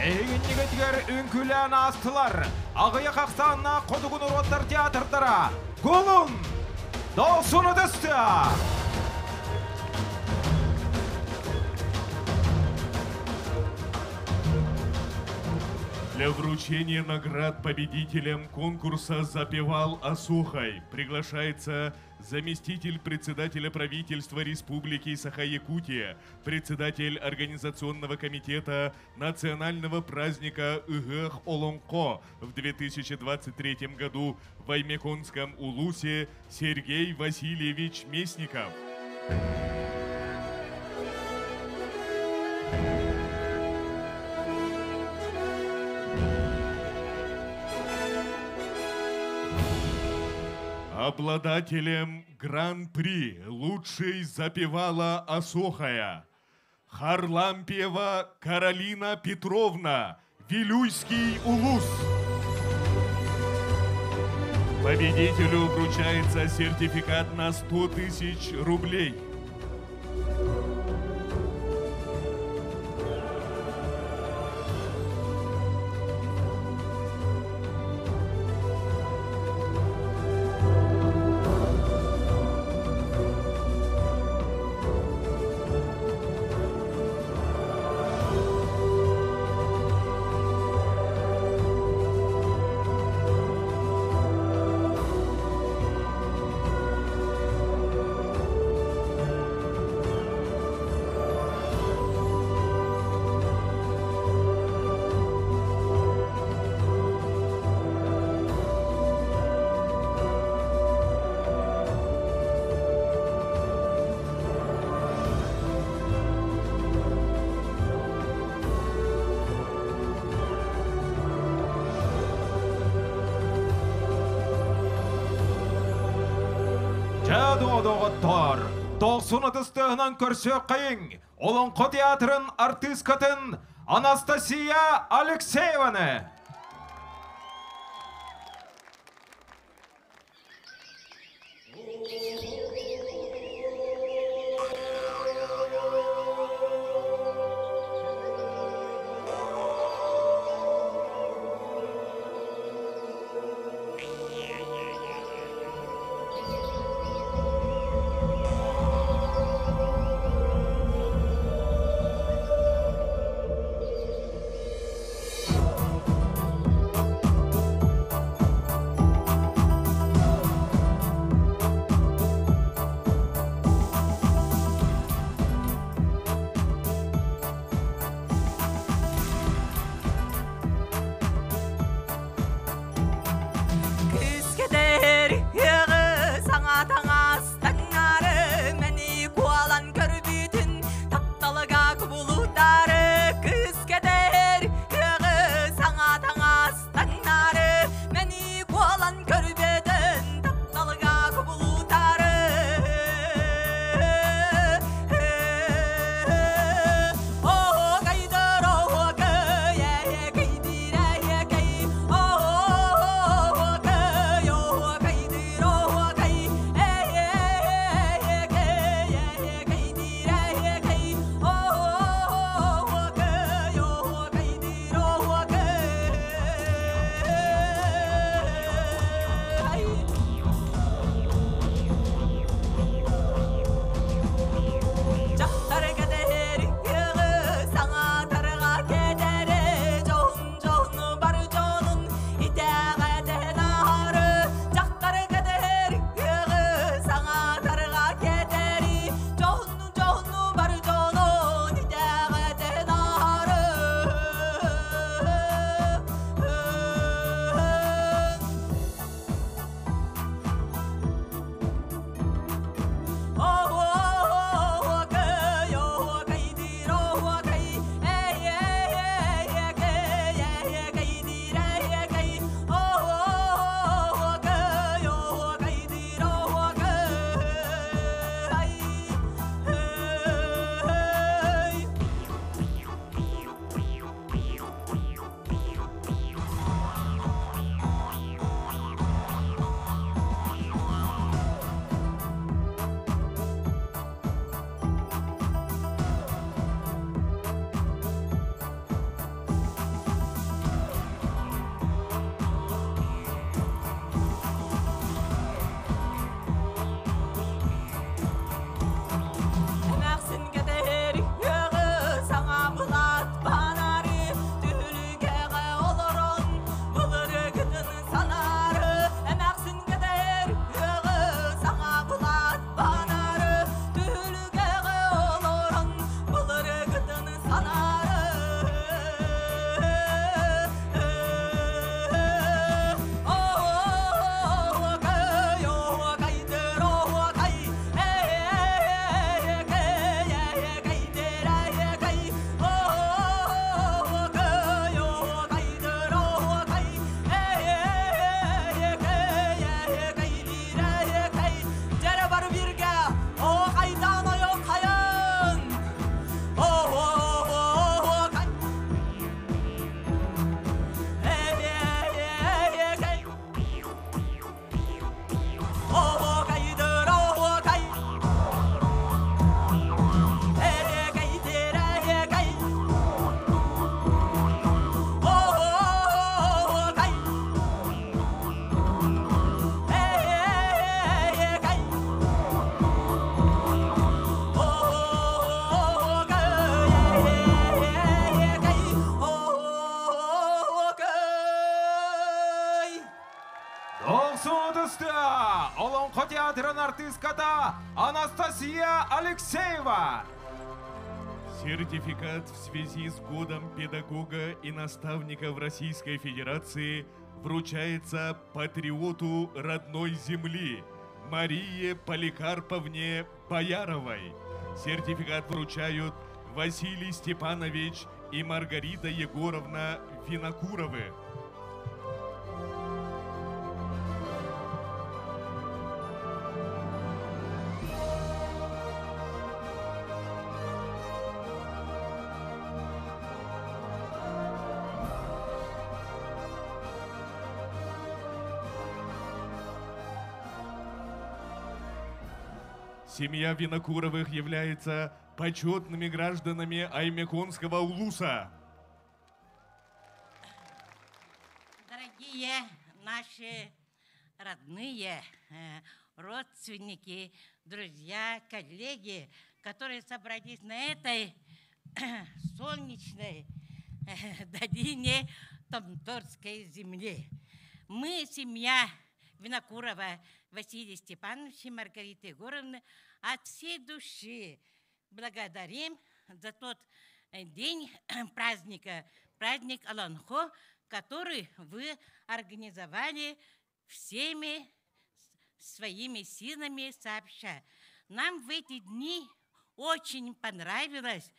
Эһигиннигитигэр үҥкүүлээн аастылар. Аҕыйах ахсааннаах хотугу норуоттар театрдара Гулун! Долсун ытыстыа! Для вручения наград победителям конкурса «Запевал Асухай» приглашается заместитель председателя правительства Республики Саха-Якутия, председатель Организационного комитета национального праздника Ыһыах Олоҥхо в 2023 году в Оймяконском Улусе Сергей Васильевич Местников. Обладателем Гран-при «Лучший запевала Осохая» Харлампиева Каролина Петровна, Вилюйский улус. Победителю вручается сертификат на 100 тысяч рублей. Доҕоттор, тоқсун ытыстыһынан көрсүөххэйиҥ, Олоҥхо театрын артыыскатын Анастасия Алексееваны! театрын артыыската Анастасия Алексеева. Сертификат в связи с годом педагога и наставника в Российской Федерации вручается патриоту родной земли Марии Поликарповне Бояровой. Сертификат вручают Василий Степанович и Маргарита Егоровна Винокуровы. Семья Винокуровых является почетными гражданами Аймеконского улуса. Дорогие наши родные, родственники, друзья, коллеги, которые собрались на этой солнечной долине Томторской земли. Мы, семья Винокурова Василия Степановича и Маргариты Егоровны, от всей души благодарим за тот день праздника, праздник Олонхо, который вы организовали всеми своими силами сообща. Нам в эти дни очень понравилось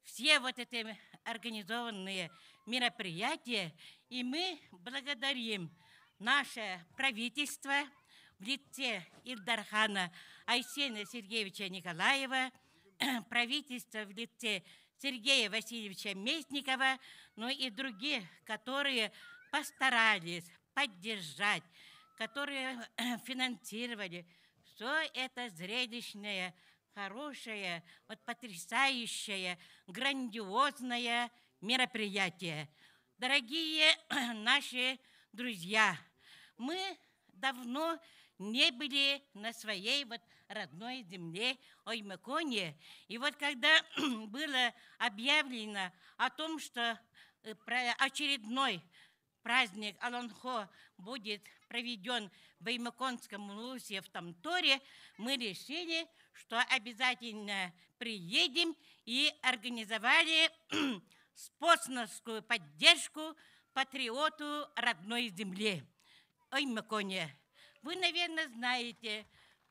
все вот эти организованные мероприятия, и мы благодарим наше правительство в лице Ил Дархана Айсена Сергеевича Николаева, правительство в лице Сергея Васильевича Местникова, но и других, которые постарались поддержать, которые финансировали все это зрелищное, хорошее, вот потрясающее, грандиозное мероприятие. Дорогие наши друзья, мы давно не были на своей вот родной земле Оймяконе. И вот когда было объявлено о том, что очередной праздник Олонхо будет проведен в Оймяконском улусе в Томторе, мы решили, что обязательно приедем, и организовали спонсорскую поддержку патриоту родной земли Оймяконе. Вы, наверное, знаете,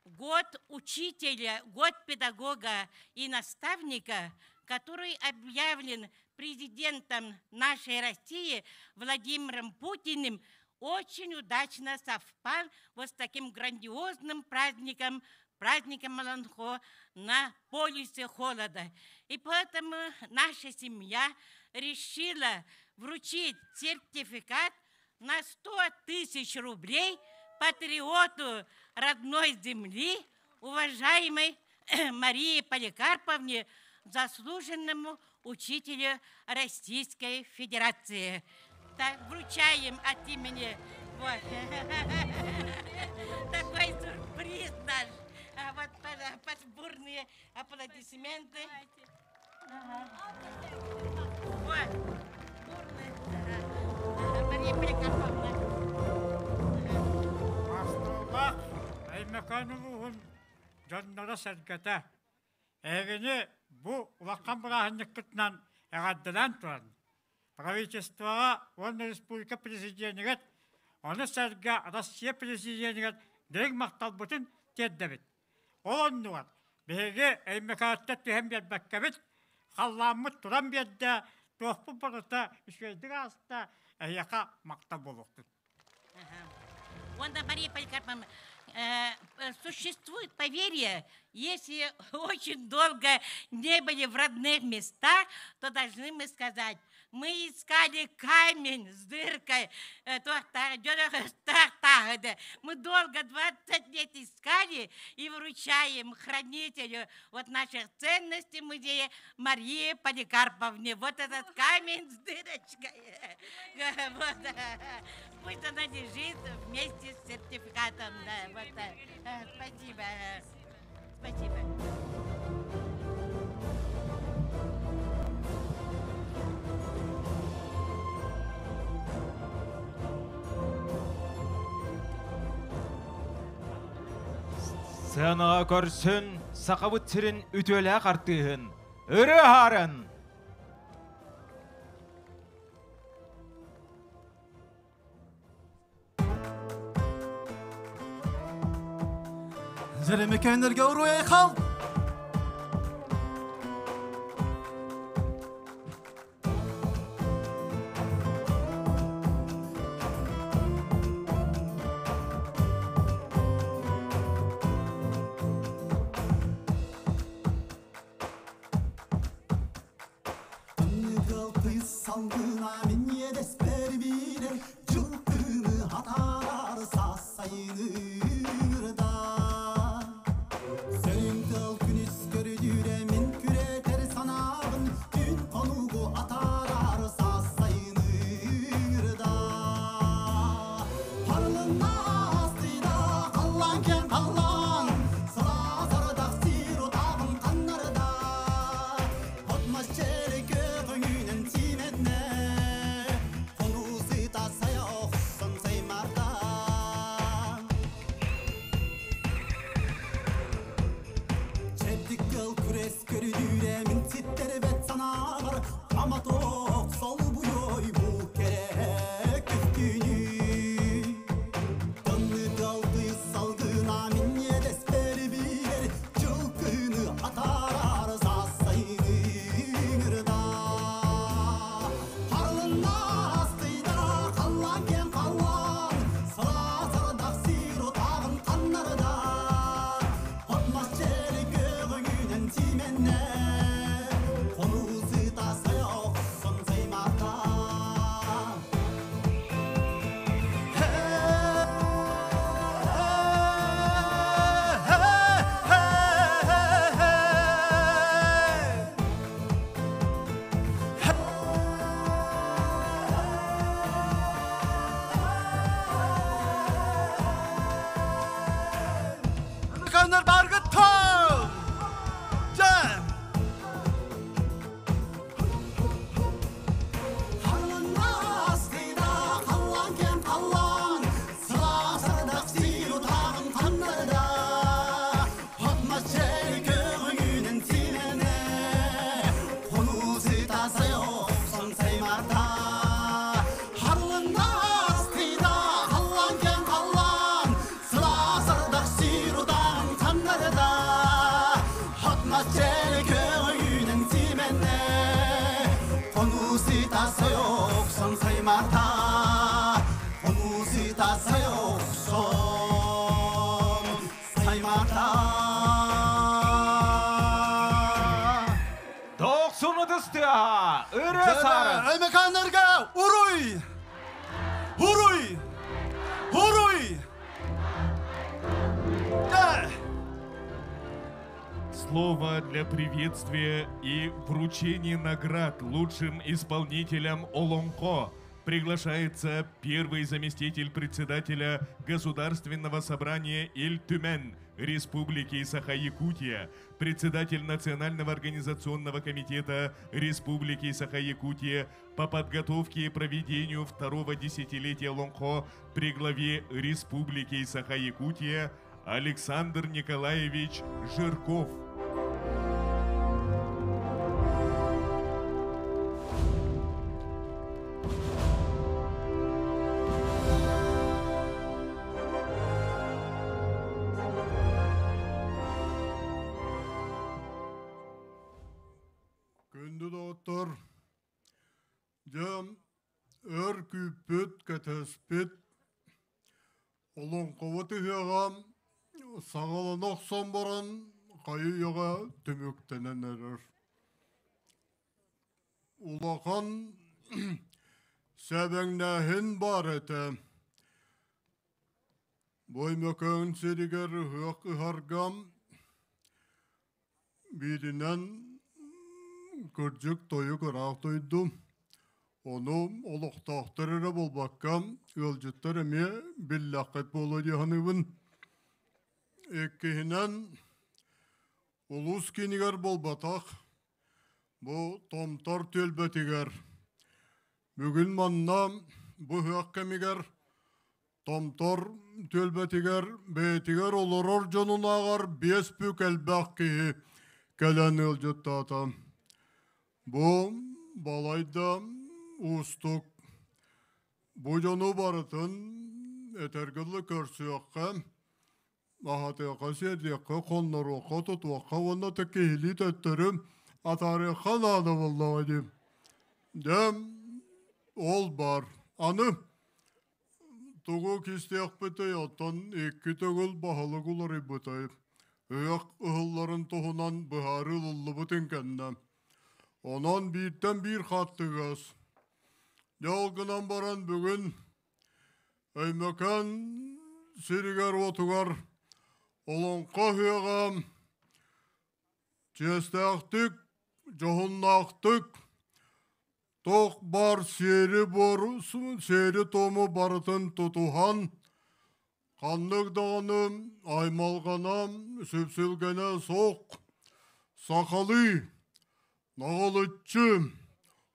год учителя, год педагога и наставника, который объявлен президентом нашей России Владимиром Путиным, очень удачно совпал вот с таким грандиозным праздником, праздником Олонхо на полюсе холода. И поэтому наша семья решила вручить сертификат на 100 тысяч рублей патриоту родной земли, уважаемой Марии Поликарповне, заслуженному учителю Российской Федерации. Так, вручаем от имени вот. Такой сюрприз наш. А вот под бурные аплодисменты. Вот, бурные. Мария Поликарповна. Махталлаах Өймөкөөн улууһун дьонноро-сэргэтэ. Эһигини бу улахан бырааһынньыккытынан эҕэрдэлээн туран, правительствоҕа уонна республика президенигэр, ону сэргэ Россия президенигэр дириҥ махталбытын тиэрдэбит. Ол оннугар биһиги Өймөкөөттөн түһэн биэрбэккэбит, халлааммыт туран биэрдэ, туохпут барыта үчүгэйдик ааста, эһиэхэ махтал буолуохтун. Онно Мария Поликарповна, существует поверье, если очень долго не были в родных местах, то должны мы сказать, мы искали камень с дыркой, мы долго, 20 лет искали и вручаем хранителю вот наших ценностей музея Марии Поликарповне вот этот камень с дырочкой. Вот. Пусть она лежит вместе с сертификатом. Да, вот, спасибо. Спасибо. Сыанаҕа көрсүн Сахабыт сирин үтүөлээх артыыһын Ырыа Аһаарын! Зэремекенерге уруй хал! Салгына мин иэдэспэр биирэр дьыл тыыны атаарар саас сайынырда. Сөрүн тыал күнүс көрүдүүрэ мин күрэтэр санаабын күн хонугу атаарар саас сайынырда. Харылынна астыйда халлаан киэҥ халлаан сылаас ардах сиир утааҕын ханнарда. От мас чэри көҕүҥүнэн симэннэ хонуу сыта сайа охсон саймарда. Чэбдик тыал күрэс көрүдүүрэ мин ситтэрбэт санаабар ама тоох солбуйой бу кэрэ көстүүнү. Тымныы тыал тыйыс салгына мин иэдэспэр биирэр дьыл кыыны атаарар саас сайыныҥырда. Харылынна астыйда халлаан киэҥ халлаан сылаас ардах сиир утааҕын ханнарда. От мас чэри көҕүҥүнэн симэннэ хонуу сыта сайа охсон саймарда. Каннар баргы тау! Жа! Харылынна астыйда халлаан киэҥ халлаан сылаас ардах сиир утааҕын ханнарда. От мас чэри көҕүҥүнэн симэнэ хонуу сыта сайа охсон саймарда. Харылынна астыйда халлаан киэҥ халлаан сылаас ардах сиир утааҕын ханнарда. От мас чэри көҕүҥүнэн симэнэ хонуу сыта сайа охсон саймарда. Хонуу сыта сайа охсон саймарда. Дохсун ытыстыаха! Ырыа Саарын! Өймөкөөннөргө уруй! Уруй! Уруй! Да! Слово для приветствия и вручения наград лучшим исполнителям Олонхо приглашается первый заместитель председателя Государственного собрания Ил-Түмэн Республики Саха-Якутия, председатель Национального организационного комитета Республики Саха-Якутия по подготовке и проведению второго десятилетия Олонхо при главе Республики Саха-Якутия Александр Николаевич Жирков. Күндү доҕоттор, дьэ өр күүппүт, кэтэспит олоҥхобут ыһыаҕа саҕалана охсон баран хайы-үйэҕэ түмүктэнэн эрэр. Улахан сэбэҥнээһин баар этэ. Бу Өймөкөөн сиригэр ыһыах ыһарга бииринэн кырдьык тойук ыраах дойду. Ону олохтоохтор эрэ буолбакка, ыалдьыттар эмиэ биллэххит буолуо дии саныыбын. Иккиһинэн, улуус киинигэр буолбатах, бу Томтор түөлбэтигэр бүгүн манна бу ыһыах кэмигэр. Томтор түөлбэтигэр бэйэтигэр олорор дьонунааҕар биэс бүк элбэх киһи кэлэн ыалдьыттаата. Бу балайда уустук. Бу дьону барытын этэргэ дылы көрсүөххэ, аһатыахха, сиэтиэххэ, хонноруохха, тутуохха уонна да киһилии төттөрү атаарыахха наада буоллаҕа дии. Дьэ, ол баар. Аны Тугу кистиэхпитий, оттон икки төгүл баһылык уларыйбытай, ыһыах ыһылларын туһунан быһаарыы ылыллыбытын кэннэ. Онон бииртэн биир хаттыгас. Дьэ ол гынан баран бүгүн Өймөкөөн сиригэр-уотугар Олоҥхо ыһыаҕа чиэстээхтик, дьоһуннаахтык Туох баар сиэри-туому барытын тутуһан, ханнык даҕаны аймалҕана, сүпсүлгэнэ суох сахалыы, наҕылыччы,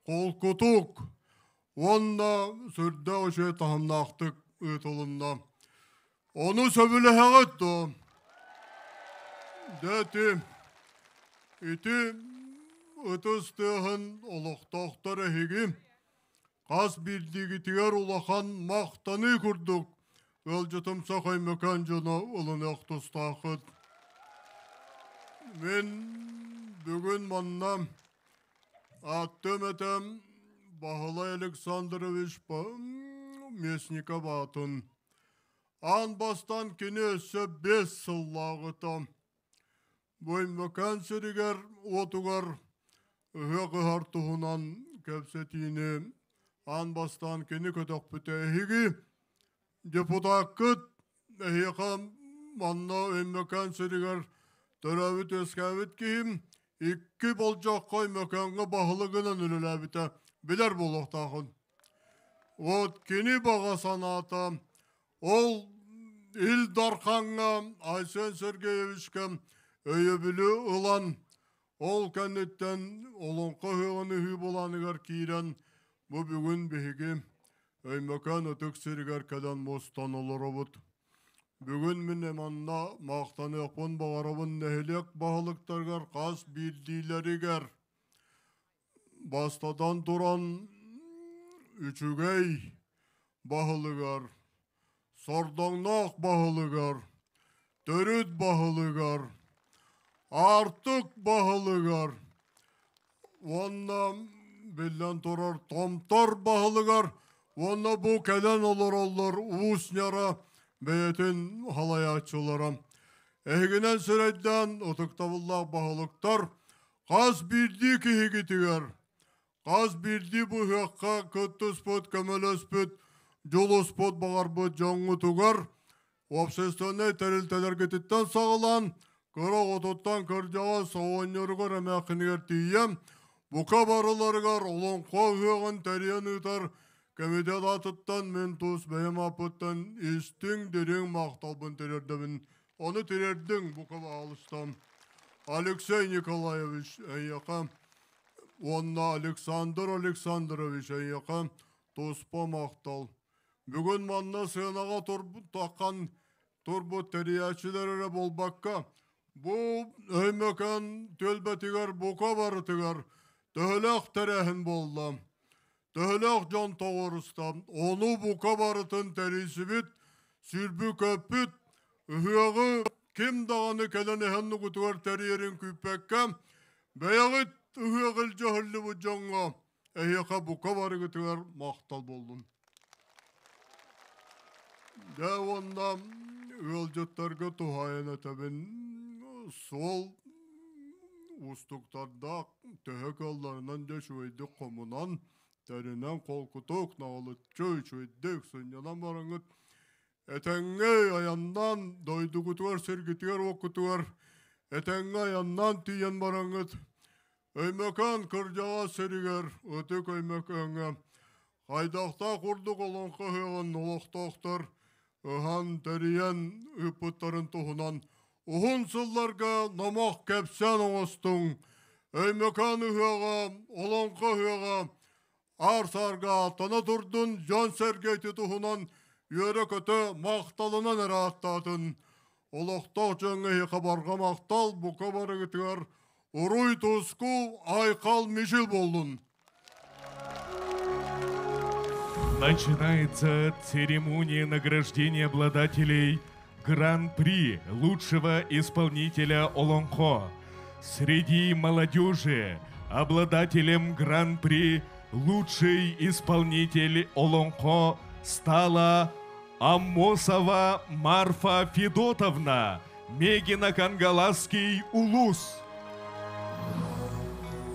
холкутук уонна сүрдээх үчүгэй таһымнаахтык ыытылынна. Ону сөбүлэһэҕит дуо? Дьэ ити, ити ытыс тыаһын олохтоохтор эһиги хас биирдиигитигэр улахан махтаныы курдук ыалдьытымсах Өймөкөөн дьоно ылыныах тустааххыт. Мин бүгүн манна ааттыам этэ Баһылай Александрович Местников аатын Аан бастаан кини өссө 5 сыллааҕыта бу Өймөкөөн сиригэр-уотугар ыһыах ыһар туһунан кэпсэтиини аан бастаан кини көтөхпүтэ. Эһиги депутаккыт эһиэхэ манна Өймөкөөн сиригэр төрөөбүт-үөскээбит киһим икки болдьоххо Өймөкөөҥҥө баһылыгынан үлэлээбитэ билэр буолуохтаахын. Вот кини баҕа санаата ол Ил Дархаҥҥа Айсен Сергеевичка өйөбүлү ылан, ол кэнниттэн Олоҥхо ыһыаҕын ыһыы былааныгар киирэн, бу бүгүн биһиги Өймөкөөн ытык сиригэр кэлэн мустан олоробут. Бүгүн мин манна махтаныахпын баҕарабын нэһилиэк баһылыктарыгар хас биирдиилэригэр. Бастатан туран, үчүгэй баһылыгар, сордоҥноох баһылыгар, төрүт баһылыгар, аартык баһылыгар уонна биллэн турар томтор баһылыгар уонна бу кэлэн олороллор Уус Ньара бэйэтин халайааччылара. Эһигинэн сирэйдээн ытыктабыллаах баһылыктар Хас биирдии киһигитигэр, хас биирдии быһыахха кыттыспыт, көмөлөспүт, дьулуспут, баҕарбыт дьоҥҥутугар общественнай тэрилтэлэргититтэн саҕалаан, кыра оҕотуттан кырдьаҕас оҕонньоругар эмээххинигэр тиийэ, бука барыларыгар Олоҥхо ыһыаҕын тэрийэн ыытар комитет аатыттан мин тус бэйэм ааппыттан истиҥ, дириҥ махталбын тириэрдэбин. Ону тириэрдиҥ, бука баҕалыстан. Алексей Николаевич эйиэхэ уонна Александр Александрович эйиэхэ туспа махтал. Бүгүн манна сыанаҕа таххан турбут тэрийээччилэр эрэ буолбакка, бу Өймөкөөн түөлбэтигэр бука барытыгар төһөлөөх тэрээһин буолла, төһөлөөх дьон тоҕуоруста, ону бука барытын тэрийсибит, сүүрбү-көппүт ыһыаҕы ким даҕаны кэлэн иһэн нугутугар тэрийэрин күүппэккэ, бэйэҕит ыһыах илдьэ өһүллүбүт дьоҥҥо эһиэхэ бука барыгытыгар махтал буоллун. Дьэ уонна ыалдьыттарга туһаайан этэбин, суол уустуктардаах төһө кыалларынан дьэ үчүгэйдик хомунан, тэринэн холкутук, наҕылыччы үчүгэйдик сынньанан бараҥҥыт этэҥҥэ айаннаан дойдугутугар, сиргитигэр-уоккутугар этэҥҥэ айаннаан тиийэн бараҥҥыт Өймөкөөн кырдьаҕас сиригэр Ытык Өймөкөөҥҥө хайдахтаах курдук олоҥхо ыһыаҕын олохтоохтор ыһан, тэрийэн ыыппыттарын туһунан уһун сылларга номох кэпсээн оҥостуҥ. Өймөкөөн ыһыаҕа, олоҥхо ыһыаҕа аар-саарга ааттана турдун, дьон-сэргэ ити туһунан үөрэ-көтө махталынан эрэ ааттаатын. Олохтоох дьоҥҥо эһиэхэ барҕа махтал, бука барыгытыгар уруй-туску, айхал-мичил буоллун! Начинается церемония награждения обладателей Гран-при лучшего исполнителя Олонхо. Среди молодежи обладателем Гран-при лучший исполнитель Олонхо стала Аммосова Марфа Федотовна, Мегино-Кангаласский улус.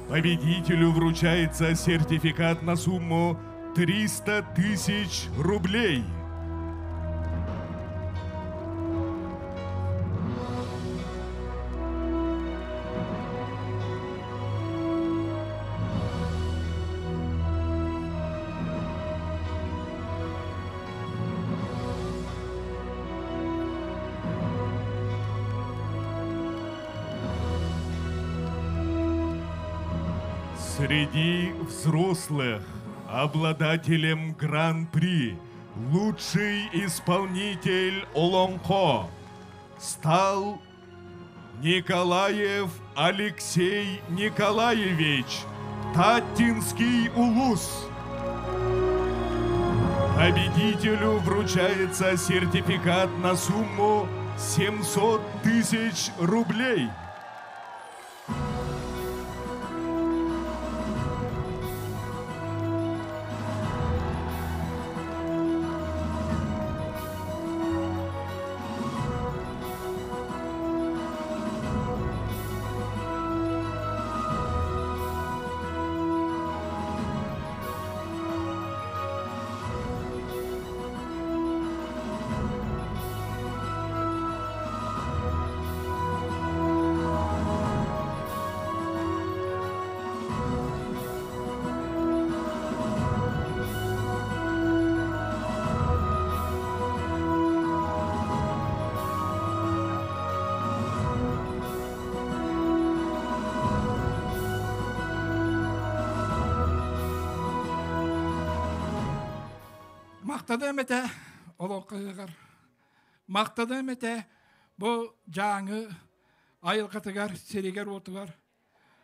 Победителю вручается сертификат на сумму 300 тысяч рублей. Среди взрослых обладателем Гран-при лучший исполнитель Олонхо стал Николаев Алексей Николаевич, Таттинский улус. Победителю вручается сертификат на сумму 700 тысяч рублей. Махтаныам этэ олоҥхоһугар. Махтаныам этэ бу Дьааҥы айылҕатыгар, сиригэр-уотугар.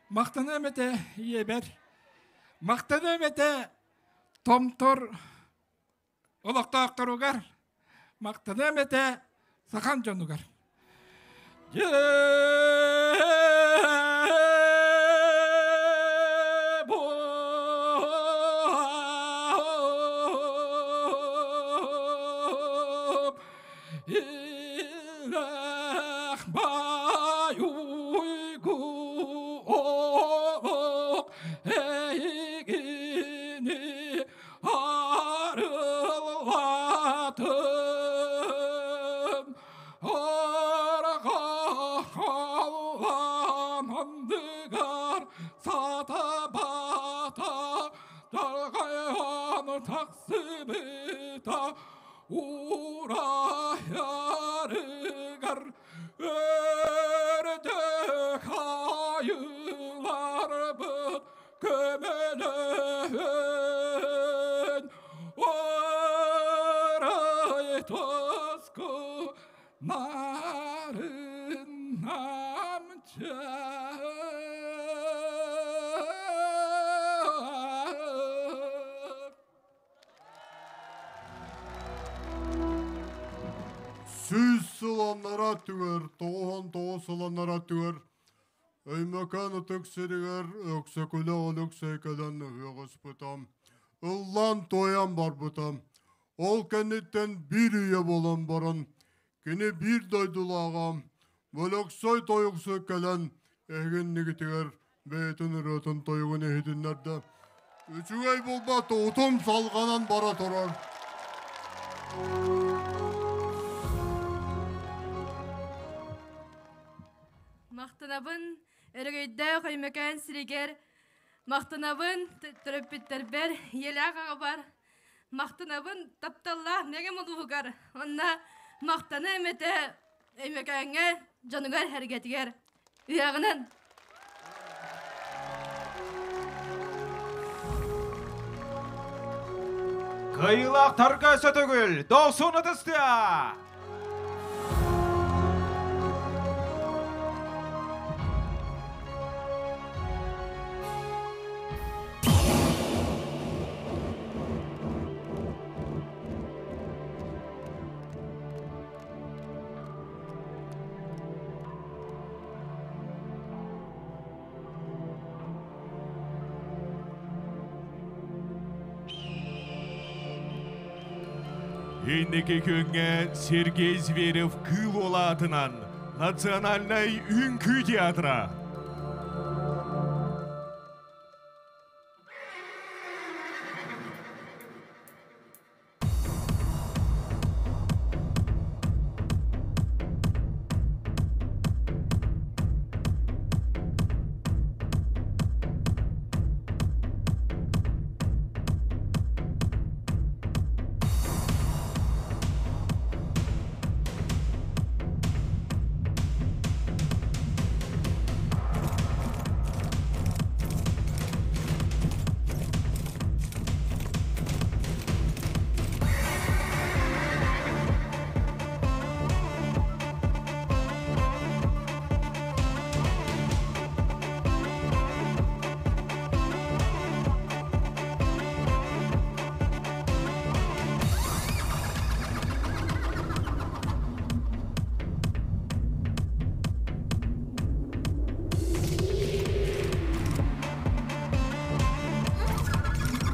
Махтаныам этэ ийэбэр. Махтаныам этэ Томтор олохтоохторугар. Махтаныам этэ сахан дьонугар. Ураһарыгар өрдөх айыларбыт көмөлөһөн Орай тоску нарын намча. Сүүс сыл аннараа өттүгэр, 99 сыл аннараа өттүгэр Өймөкөөн ытык сиригэр Өксөкүлэ Өлөксөй кэлэн ыһыаҕыспыта. Ыллаан-туойан барбыта. Ол кэнниттэн биир үйэ буолан баран, кини биир дойдулааҕа Өлөксөй Тойуксу кэлэн эһигиннигитигэр бэйэтин ырыатын тойугун иһитиннэрдэ. Үчүгэй булбат утум салҕанан бара турар. Махтанабын өрөгөйдөөх Өймөкөөн сиригэр, махтанабын төрөппүттэрбэр, ийэлээх аҕабар, махтанабын тапталлаах Мэҥэм улууһугар, уонна махтаныам этэ Өймөкөөҥҥө дьонугар-сэргэтигэр. Ыһыаҕынан! Кыайыылаахтарга сөтөгүл, дохсун ытыстыа! Инники күҥҥэ Сергей Зверев кыыл уолаатынан Национальнай үҥкүү театра.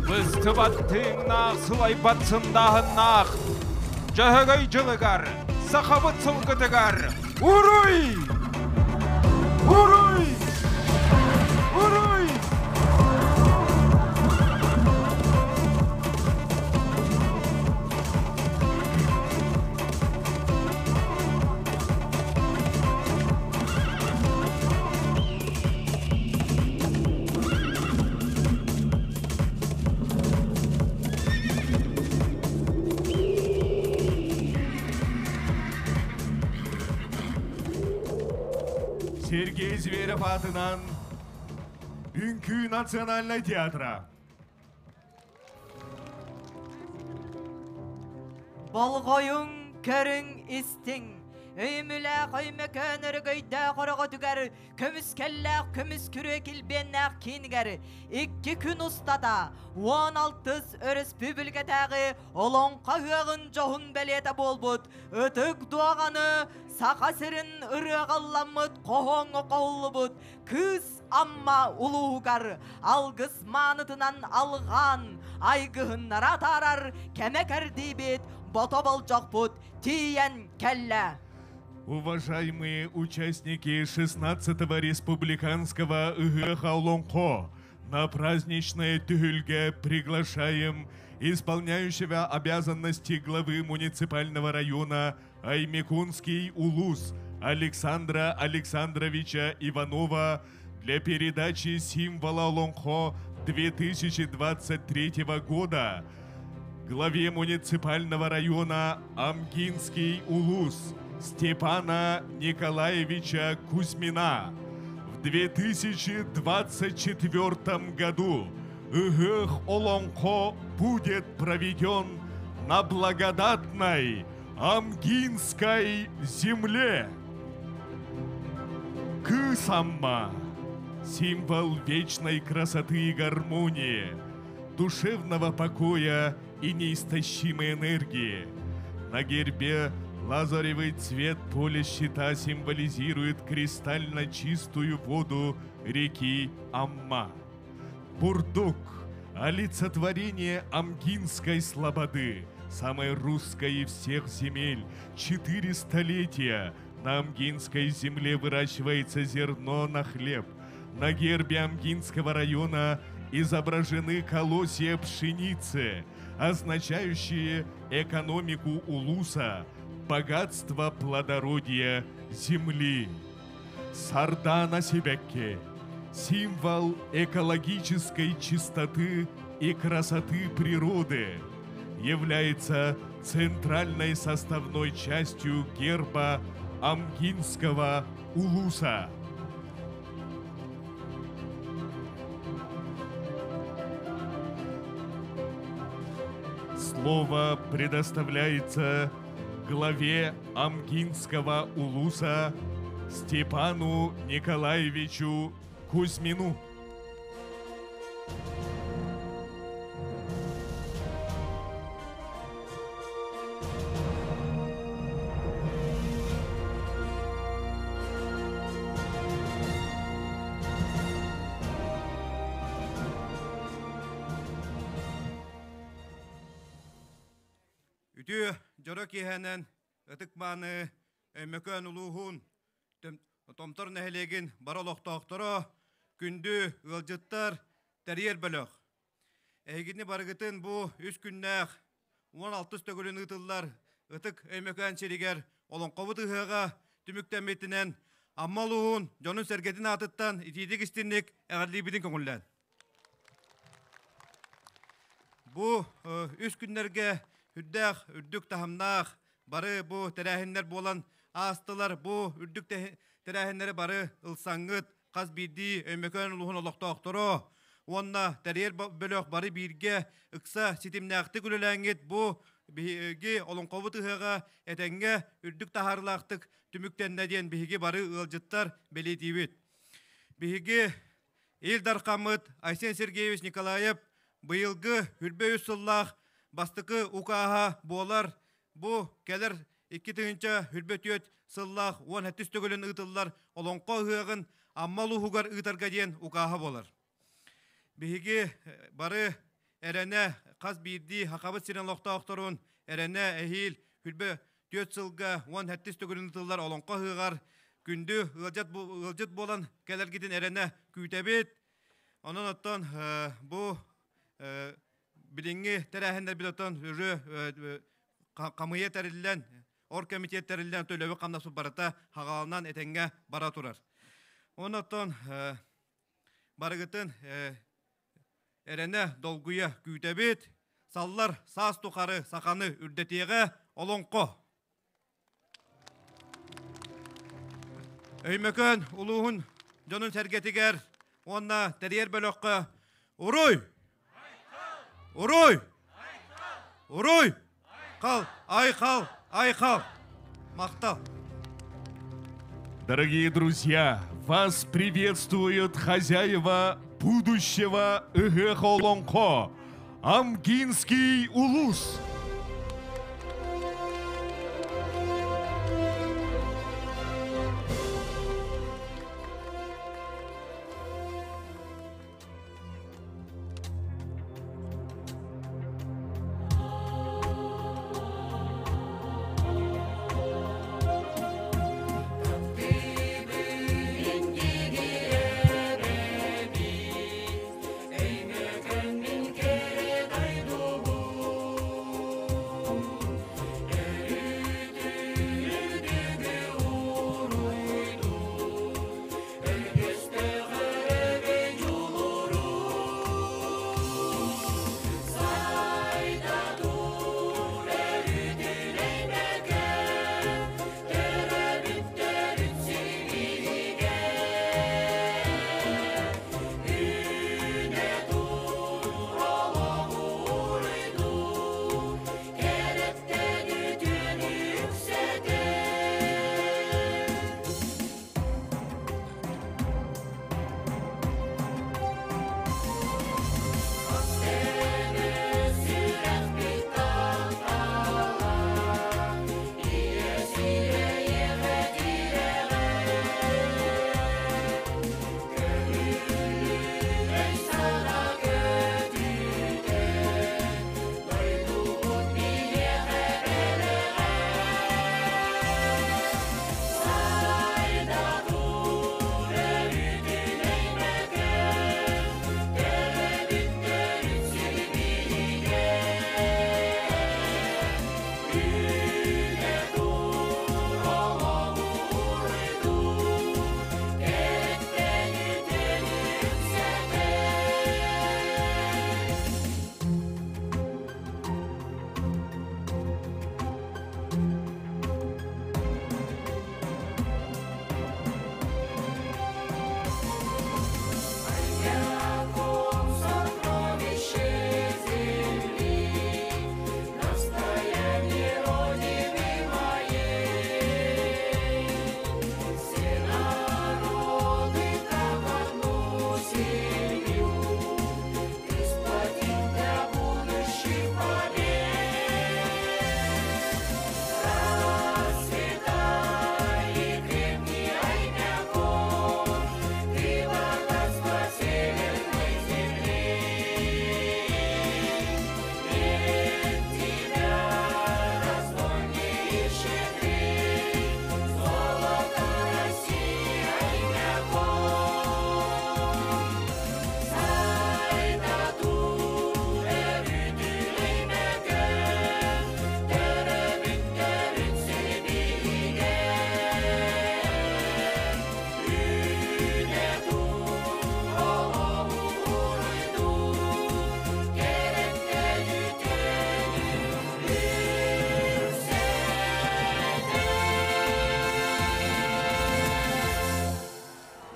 Быстыбат тыыннаах, сылайбат сындааһыннаах Дьөһөгөй дьылыгар, сахабыт сылгытыгар Уруй! Уруй! Уруй! Сергей Зверев атынан Үҥкүү национальнай театра. Болҕойуҥ, көрүҥ, истиҥ. Өйүмүлээх өймөкөөн өрөгөйдөөх өрөҕөтүгэр көмүскэллээх көмүс күрүө килбиэннээх киинигэр икки күн устата 16 өрөспүүбүлүкэтээҕи Олоҥхо ыһыаҕын дьоһун бэлиэтэ буолбут ытык дуоҕаны Саха сирин ырыаҕалламмыт хоһооҥҥо хоһуллубут Кыыс Амма улууһугар алгыс маанытынан алҕаан айгыһыннара атаарар кэмэ кэрдиибит бото болдьохпут тиийэн кэллэ. Уважаемые участники 16-го республиканского ыһыаха Олоҥхо, на праздничное түһүлгэ приглашаем исполняющего обязанности главы муниципального района Аймекунский улус Александра Александровича Иванова для передачи символа Олоҥхо 2023 года главе муниципального района Амгинский улус Степана Николаевича Кузьмина. В 2024 году Ыһыах Олоҥхо будет проведен на благодатной Амгинской земле. Кыыс Амма – символ вечной красоты и гармонии, душевного покоя и неистощимой энергии. На гербе лазоревый цвет поля щита символизирует кристально чистую воду реки Амма. Бурдук – олицетворение Амгинской слободы, самой русской из всех земель. Четыре столетия на Амгинской земле выращивается зерно на хлеб. На гербе Амгинского района изображены колосья пшеницы, означающие экономику улуса, богатство плодородия земли. Сардаана сибэкки – символ экологической чистоты и красоты природы, является центральной составной частью герба Амгинского улуса. Слово предоставляется главе Амгинского улуса Степану Николаевичу Кузьмину. Үтүө дьоро киэһэнэн ытык-мааны Өймөкөөн улууһун Томтор нэһилиэгин бары олохтоохторо, күндү ыалдьыттар, тэрийэр бөлөх. Эһигини барыгытын бу үс күннээх 16 төгүлүн ыытыллар ытык Өймөкөөн сиригэр олоҥхобут ыһыаҕа түмүктэммитинэн Амма улууһун дьонун-сэргэтин аатыттан итиитик истинник эҕэрдиибитин көҥүллээн. Бу үс күннэргэ үрдээх, үрдүк таһымнаах бары бу тэрээһиннэр буолан аастылар. Бу үрдүк тэрээһиннэри бары ылсаҥҥыт хас биирдии Өймөкөөн улууһун олохтоохторо уонна тэрийэр бөлөх бары бииргэ ыкса ситимнээхтик үлэлээҥҥит бу биһиги олоҥхобут ыһыаҕа этэҥҥэ үрдүк таһаарыылаахтык түмүктэннэ диэн биһиги бары ыалдьыттар бэлиэтиибит. Биһиги Ил Дархаммыт Айсен Сергеевич Николаев быйылгы үрбэ үс сыллаах бастакы укааһа буолар. Бу кэлэр 2024 сыллаах 17 төгүлүн ыытыллар Олоҥхо ыһыаҕын Амма улууһугар ыытарга диэн укааһа буолар. Биһиги бары эрэнэ хас биирдии Хахабыт сирин олохтоохторун эрэнэ эһиил хүрбэ түөрт сылга 17 төгүлүн ыытыллар Олоҥхо ыһыаҕар күндү ыалдьыт буолан кэлэргитин эрэнэ күүтэбит. Онон оттон бу билиҥҥи тэрээһиннэрбит оттон өрө хамыйа тэриллэн, оргкомитет тэриллэн төлөбү хамнаспыт барыта хаҕаланан этэҥҥэ бара турар. Онон оттон барыгытын эрэнэ долгуйа күүтэбит. Саллар саас тухары саханы үрдэтиэҕэ олоҥхо. Өймөкөөн улууһун дьонун сэргэтигэр уонна тэрийэр бөлөххө Уруй! Уруй! Уруй! Хал! Айхал! Айхал! Махтал! Дорогие друзья, вас приветствуют хозяева будущего Ыһыах Амгинский улус!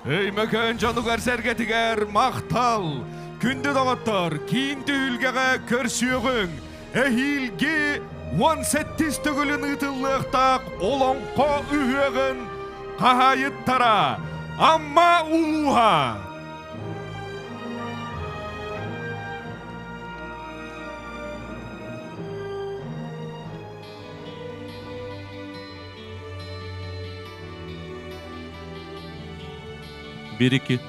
Өймөкөөн дьонугар сэргэтигэр махтал! Күндү доҕоттор, киин түһүлгэҕэ көрсүөҕүҥ! Эһиилги 18 төгүлүн ыытыллыахтаах Олоҥхо ыһыаҕын хаһаайыттара Амма улууһа! Бирики.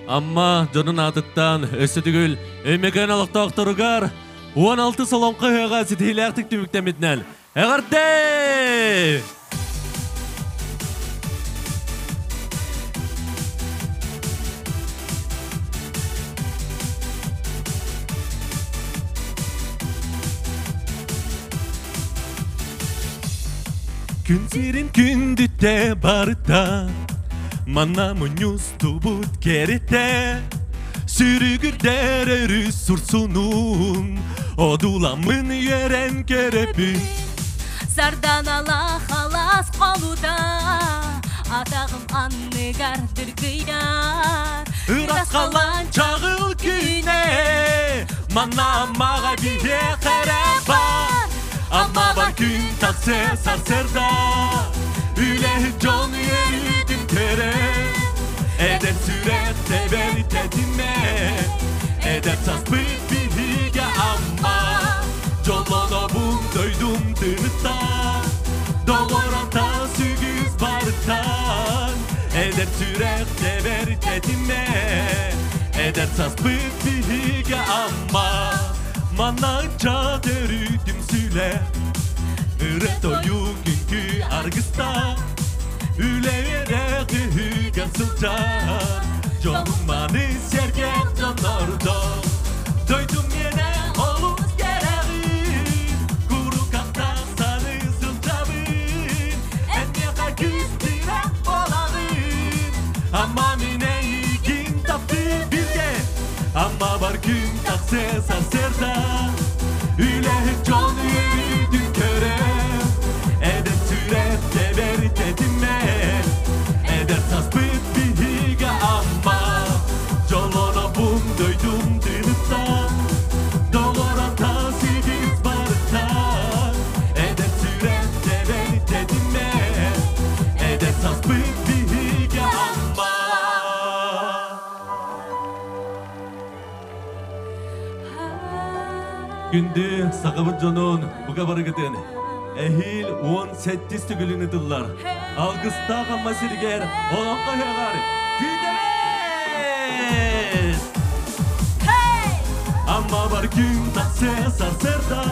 Амма дьонун аатыттан өссө төгүл Өймөкөөн олохтоохторугар 16 солоҥхо ыһыаҕа ситиһиилээхтик түмүктэммитинэн эҕэрдэ! Күн сирин күндүтэ барыта, манна мунньустубут кэритэ, сүрүгүрдэр өрүс сурсунун, одуламмын үөрэн көрөбүн. Сарданалаах алаас холута, атаҕым анныгар дыргыйар. Ырас халаан чаҕыл күнэ, манна аммаҕа биһиэхэ эрэ бар. Аммабар күн тахсыа сарсыарда, үлэһит дьон үөрүүтүн көрө. Эдэр сүрэх тэбэр тэтимэ, эдэр саспыт биһигэ Амма. Дьоллонобун дойдум тыныттан, доҕор-атас үгүс барыттан. Эдэр сүрэх тэбэр тэтимэ, эдэр саспыт биһигэ Амма. Манна ыччат өрүү түмсүүлэ, ырыа-тойук үҥкүү аргыста, үлэ үөрэх үһүгэр сылдьар, дьонум маны сэргэх дьоннордо. Дойдум миэнэ олус кэрэҕин, куруук аттаах саныы сылдьабын, эн миэхэ күүс-тирэх буолаҕын. Амма мин эйигин таптыыр билгэ, Амма бар күн тахсыа сарсыарда, үлэһит дьон үөрүүтүн көрөр, эдэр сүрэх тэбэр тэтимэ, эдэр саспыт биһигэ Амма, дьоллонобун дойдум тыыныттан, доҕор-атас үгүс барыттан, эдэр сүрэх тэбэр тэтимэ, эдэр саспыт биһигэ Амма. Күндү сахабыт дьонун бука барыгытын эһиил 18 төгүлүн ытыллар Алгыстаах Амма сиригэр олоҥхо ыһыаҕар күүтэбит! Амма бар күн тахсыа сарсыарда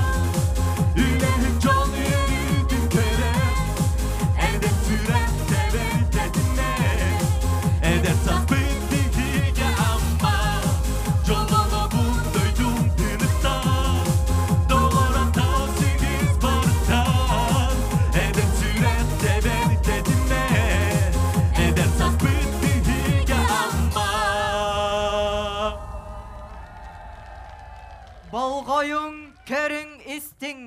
үлэһит дьон үөрүүтүн көрө эдэр сүрэх тэбэр тэтимэ эдэр саспыт биһигэ Амма дьоллонобун дойдум тыныттан доҕор-атас үгүс барыттан эдэр сүрэх тэбэр тэтимэ эдэр саспыт биһигэ Амма. Болҕойуҥ, көрүҥ, истиҥ,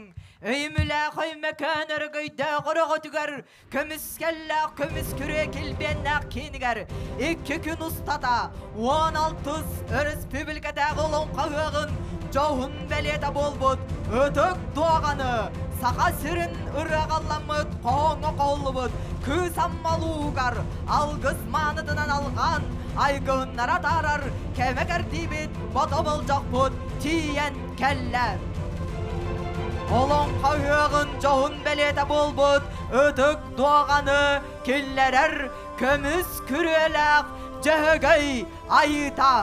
өйүмүлээх өймөкөөн өрөгөйдөөх өрөҕөтүгэр көмүскэллээх көмүс күрүө килбиэннээх киинигэр икки күн устата 16 өрөспүүбүлүкэтээҕи олоҥхо ыһыаҕын дьоһун бэлиэтэ буолбут ытык дуоҕаны Саха сирин ырыаҕалламмыт хоһооҥҥо хоһуллубут Кыыс Амма улууһугар алгыс маанытынан алҕаан айгыһыннара таарар кэмэ кэрдиибит бото болдьохпут тиийэн кэллэ. Олоҥхо ыһыаҕын дьоһун бэлиэтэ буолбут ытык дуоҕаны киллэрэр көмүс күрүөлээх Дьөһөгөй айыыта.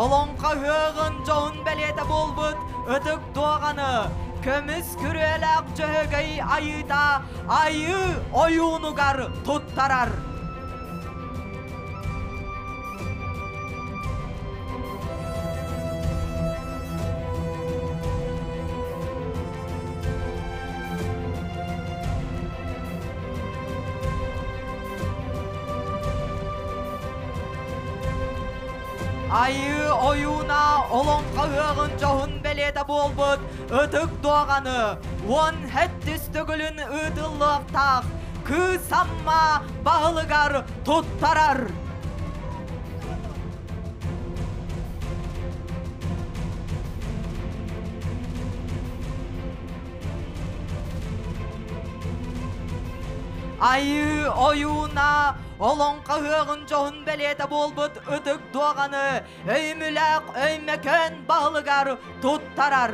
Олоҥхо ыһыаҕын дьоһун бэлиэтэ буолбут ытык дуоҕаны көмүс күрүөлээх Дьөһөгөй айыыта айыы ойуунугар туттарар. Айыы ойууна олоҥхо ыһыаҕын дьоһун бэлиэтэ буолбут ытык дуоҕаны уон сэттис төгүлүн ыытыллыахтаах Кыыс Амма баһылыгар туттарар. Айыы ойууна олоҥхо ыһыаҕын дьоһун бэлиэтэ буолбут ытык дуоҕаны өймүлээх Өймөкөөн баһылыгар туттарар.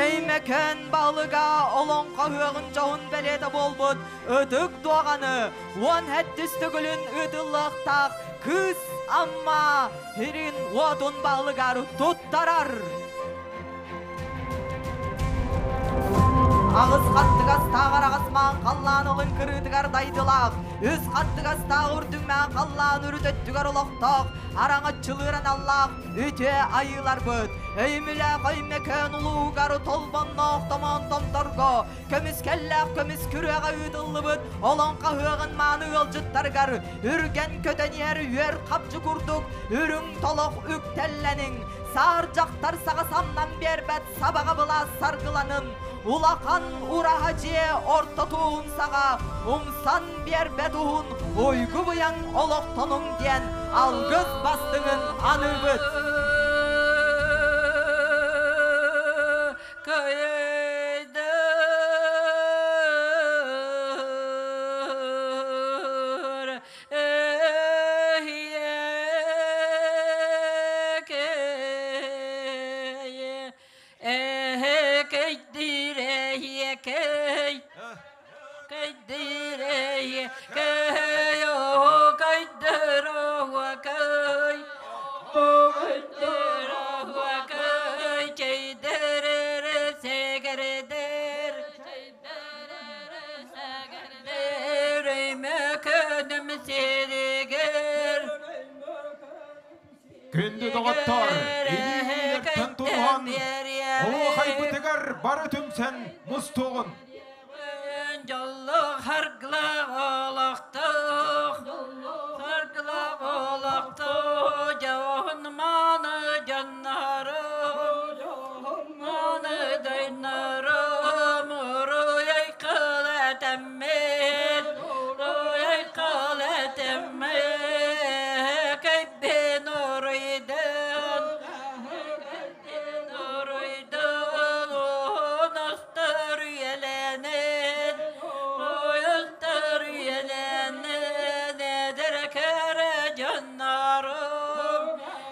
Өймөкөөн баһылыга олоҥхо ыһыаҕын дьоһун бэлиэтэ буолбут ытык дуоҕаны уон сэттис төгүлүн ыытыллыахтаах Кыыс Амма сирин уотун баһылыгар туттарар. Аҕыс хаттыгастаах араҕас маан халлаан олун кырыытыгар дайдылаах, үс хаттыгастаах үрдүҥмээн халлаан үрүт өттүгэр олохтоох, араҥаччылыыр аналлаах үтүө айыыларбыт, өймүлээх Өймөкөөн улууһугар толбонноох томоон томторго, көмүскэллээх көмүс күрүөҕэ ыытыллыбыт олоҥхо ыһыаҕын мааны ыалдьыттарыгар үргэн көтөн иһэр үөр хапчы курдук үрүҥ толох үктэллэниҥ, саар дьахтар саҕа самнан биэрбэт сабаҕа былаас саргыланын, улахан ураһа дьиэ ортотуун саҕа умсан биэрбэт уһун уйгу быйаҥ олохтонуҥ диэн алгыс бастыҥын аныыбыт. Күндү доҕоттор, илиилэртэн тутуһан, оһуохайбытыгар бары түмсэн мустуоҕун. Дьоллоох харгылаах олохтоох, харгылаах олохтоох, дьоһун мааны дьоннорум, мааны дойнорум, уруй кылатаммыт, уруй кылатаммыт, кэйбин уруйдан, уруйдан, уһун үйэлэнэн, уйустар үйэлэнэн, эдэр кэрэ дьоннорум,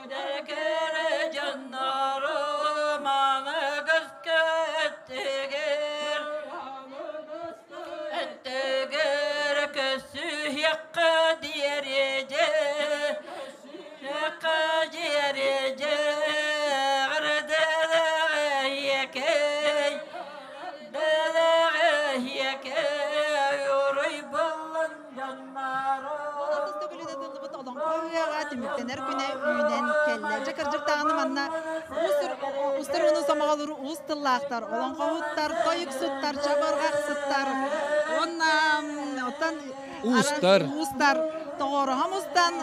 эдэр кэрэ дьоннорум, аныгыскы өттүгэр, өттүгэр көссүһүөххэ диэри дьэ, Көссүһүөххэ диэри дьэ, ырдалаҕайыкэй, Олоҥхо ыһыаҕа түмүктэнэр күнэ үүнэн кэллэ. Дьэ кырдьык даҕаны манна уустар ууну сомоҕолуур уус тыллаахтар, олоҥхоһуттар, тойуксуттар, чабырҕахсыттар уонна оттон Уустар. Уустар тоҕуоруһа мустан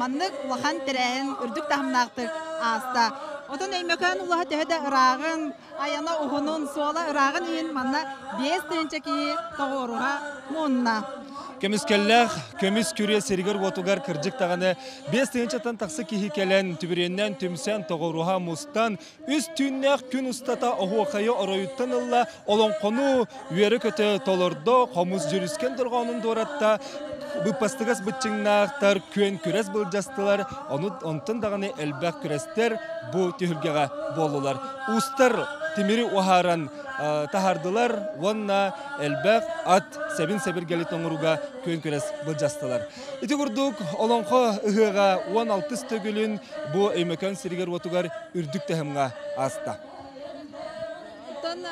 маннык улахан тэрээһин үрдүк таһымнаахтык ааста. Отон Өймөкөөн улаһа төһө да ырааҕын, айана уһунун, суола ырааҕын иһин манна 5000 киһи тоҕуоруһа мунна. Көмүскэллээх көмүс күрүө сиригэр-уотугар кырдьык даҕаны 5000-тан тахса киһи кэлэн, түбүрүөннээн түмсэн, тоҕуоруһа мустан, үс түүннээх күн устата оһуохайы оройуттан ылла, олоҥхону үөрэ-көтө толордо, хомус дьүрүскэн дорҕоонун дуоратта, быппастыгас быччыҥнаахтар күөн күрэс былдьастылар, ону онтон даҕаны элбэх күрэстэр бу түһүлгэҕэ буоллулар. Уустар тимири уһааран таһаардылар уонна элбэх ат сэбин-сэбиргэли тоҥоруга күөн күрэс былдьастылар. Ити курдук Олоҥхо ыһыаҕа 16 төгүлүн бу Өймөкөөн сиригэр-уотугар үрдүк таһымҥа ааста. Оттон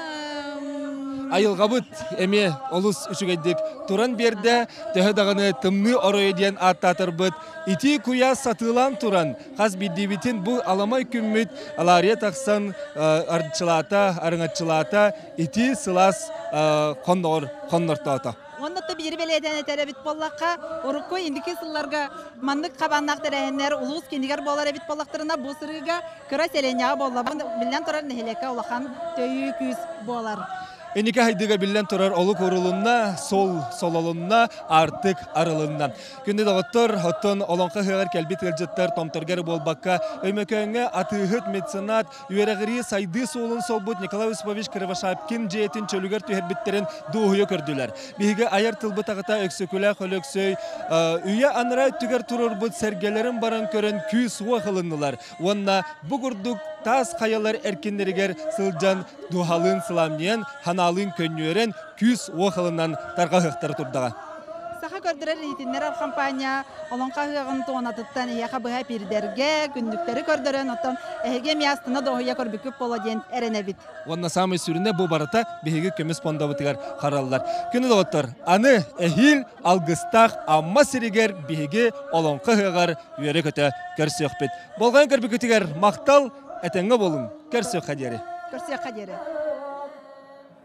Айылҕабыт эмиэ олус үчүгэйдик туран биэрдэ. Төһө даҕаны тымныы оройо диэн ааттаатарбыт, итии куйаас сатыылаан туран, хас биирдиибитин бу аламай күммүт алаарыйа тахсан арчылаата, арыҥаччылаата, итии сылаас хонноҕор хоннортоото. Уонна то биири бэлиэтээн этэр эбит буоллахха, урукку индики сылларга маннык хабааннаах тэрээһиннэр улуус кинигэр буолар эбит буоллахтарына, бу сырыыга кыра сэлиэнньэҕэ буолла. Биллэн турар, нэһилиэккэ улахан төйүү күүс буолар. Инники хайдыга биллэн турар олук урулунна, сол сололунна, артык арылынна. Күндү доҕоттор, оттон Олоҥхо ыһыаҕар кэлбит ыалдьыттар томторго эрэ буолбакка, Өймөкөөҥҥө атыыһыт, меценат, үөрэҕирии сайдыы суолун солбут Николай Осипович Кривошапкин дьиэтин чөлүгэр түһэрбиттэрин дуоһуйа көрдүлэр. Биһиги айар тылбыт аҕата Өксөкүлээх Өлөксөй үйэ анараа өттүгэр туруорбут сэргэлэрин баран көрөн күүс-уох ылыннылар уонна бу курдук таас хайалар эркиннэригэр сылдьан дууһалыын сыламньыйан, ханаалыын көнньүөрэн, күүс-уох ылынан тарҕаһыахтара турдаҕа. Саха көрдөрөр иһитиннэрэр хампаанньа Олоҥхо ыһыаҕын туонатыттан эһиэхэ быһа эпиирдэргэ күннүктэри көрдөрөн, оттон эһиги эмиэ астына дуоһуйа көрбүккүт буолуо диэн эрэнэбит. Уонна саамай сүрүнэ бу барыта биһиги көмүс пуондабытыгар хараллар. Күнү доҕоттор, аны эһиил алгыстаах Амма сиригэр биһиги Олоҥхо ыһыаҕар үөрэ-көтө көрсүөхпүт. Болҕойон көрбүккүтүгэр махтал, этэҥҥэ буолуҥ, көрсүөххэ диэри. Көрсүөххэ диэри.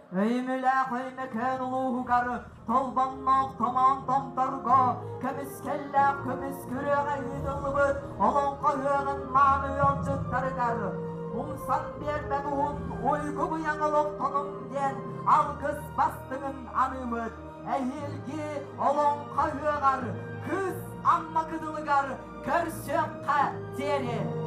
Өймөлөөх Өймөкөөн улууһугар Толбонноох томоон томторго көмүскэллээх көмүс күрүөҕэ ыытыллыбыт Олоҥхо ыһыаҕын мааны ыалдьыттарыгар умсан биэрбэт уһун уйгу быйаҥ олохтонуҥ диэн алгыс бастыҥын аныыбыт. Эһиилги Олоҥхо ыһыаҕар Кыыс Амма кытылыгар көрсүөххэ диэри!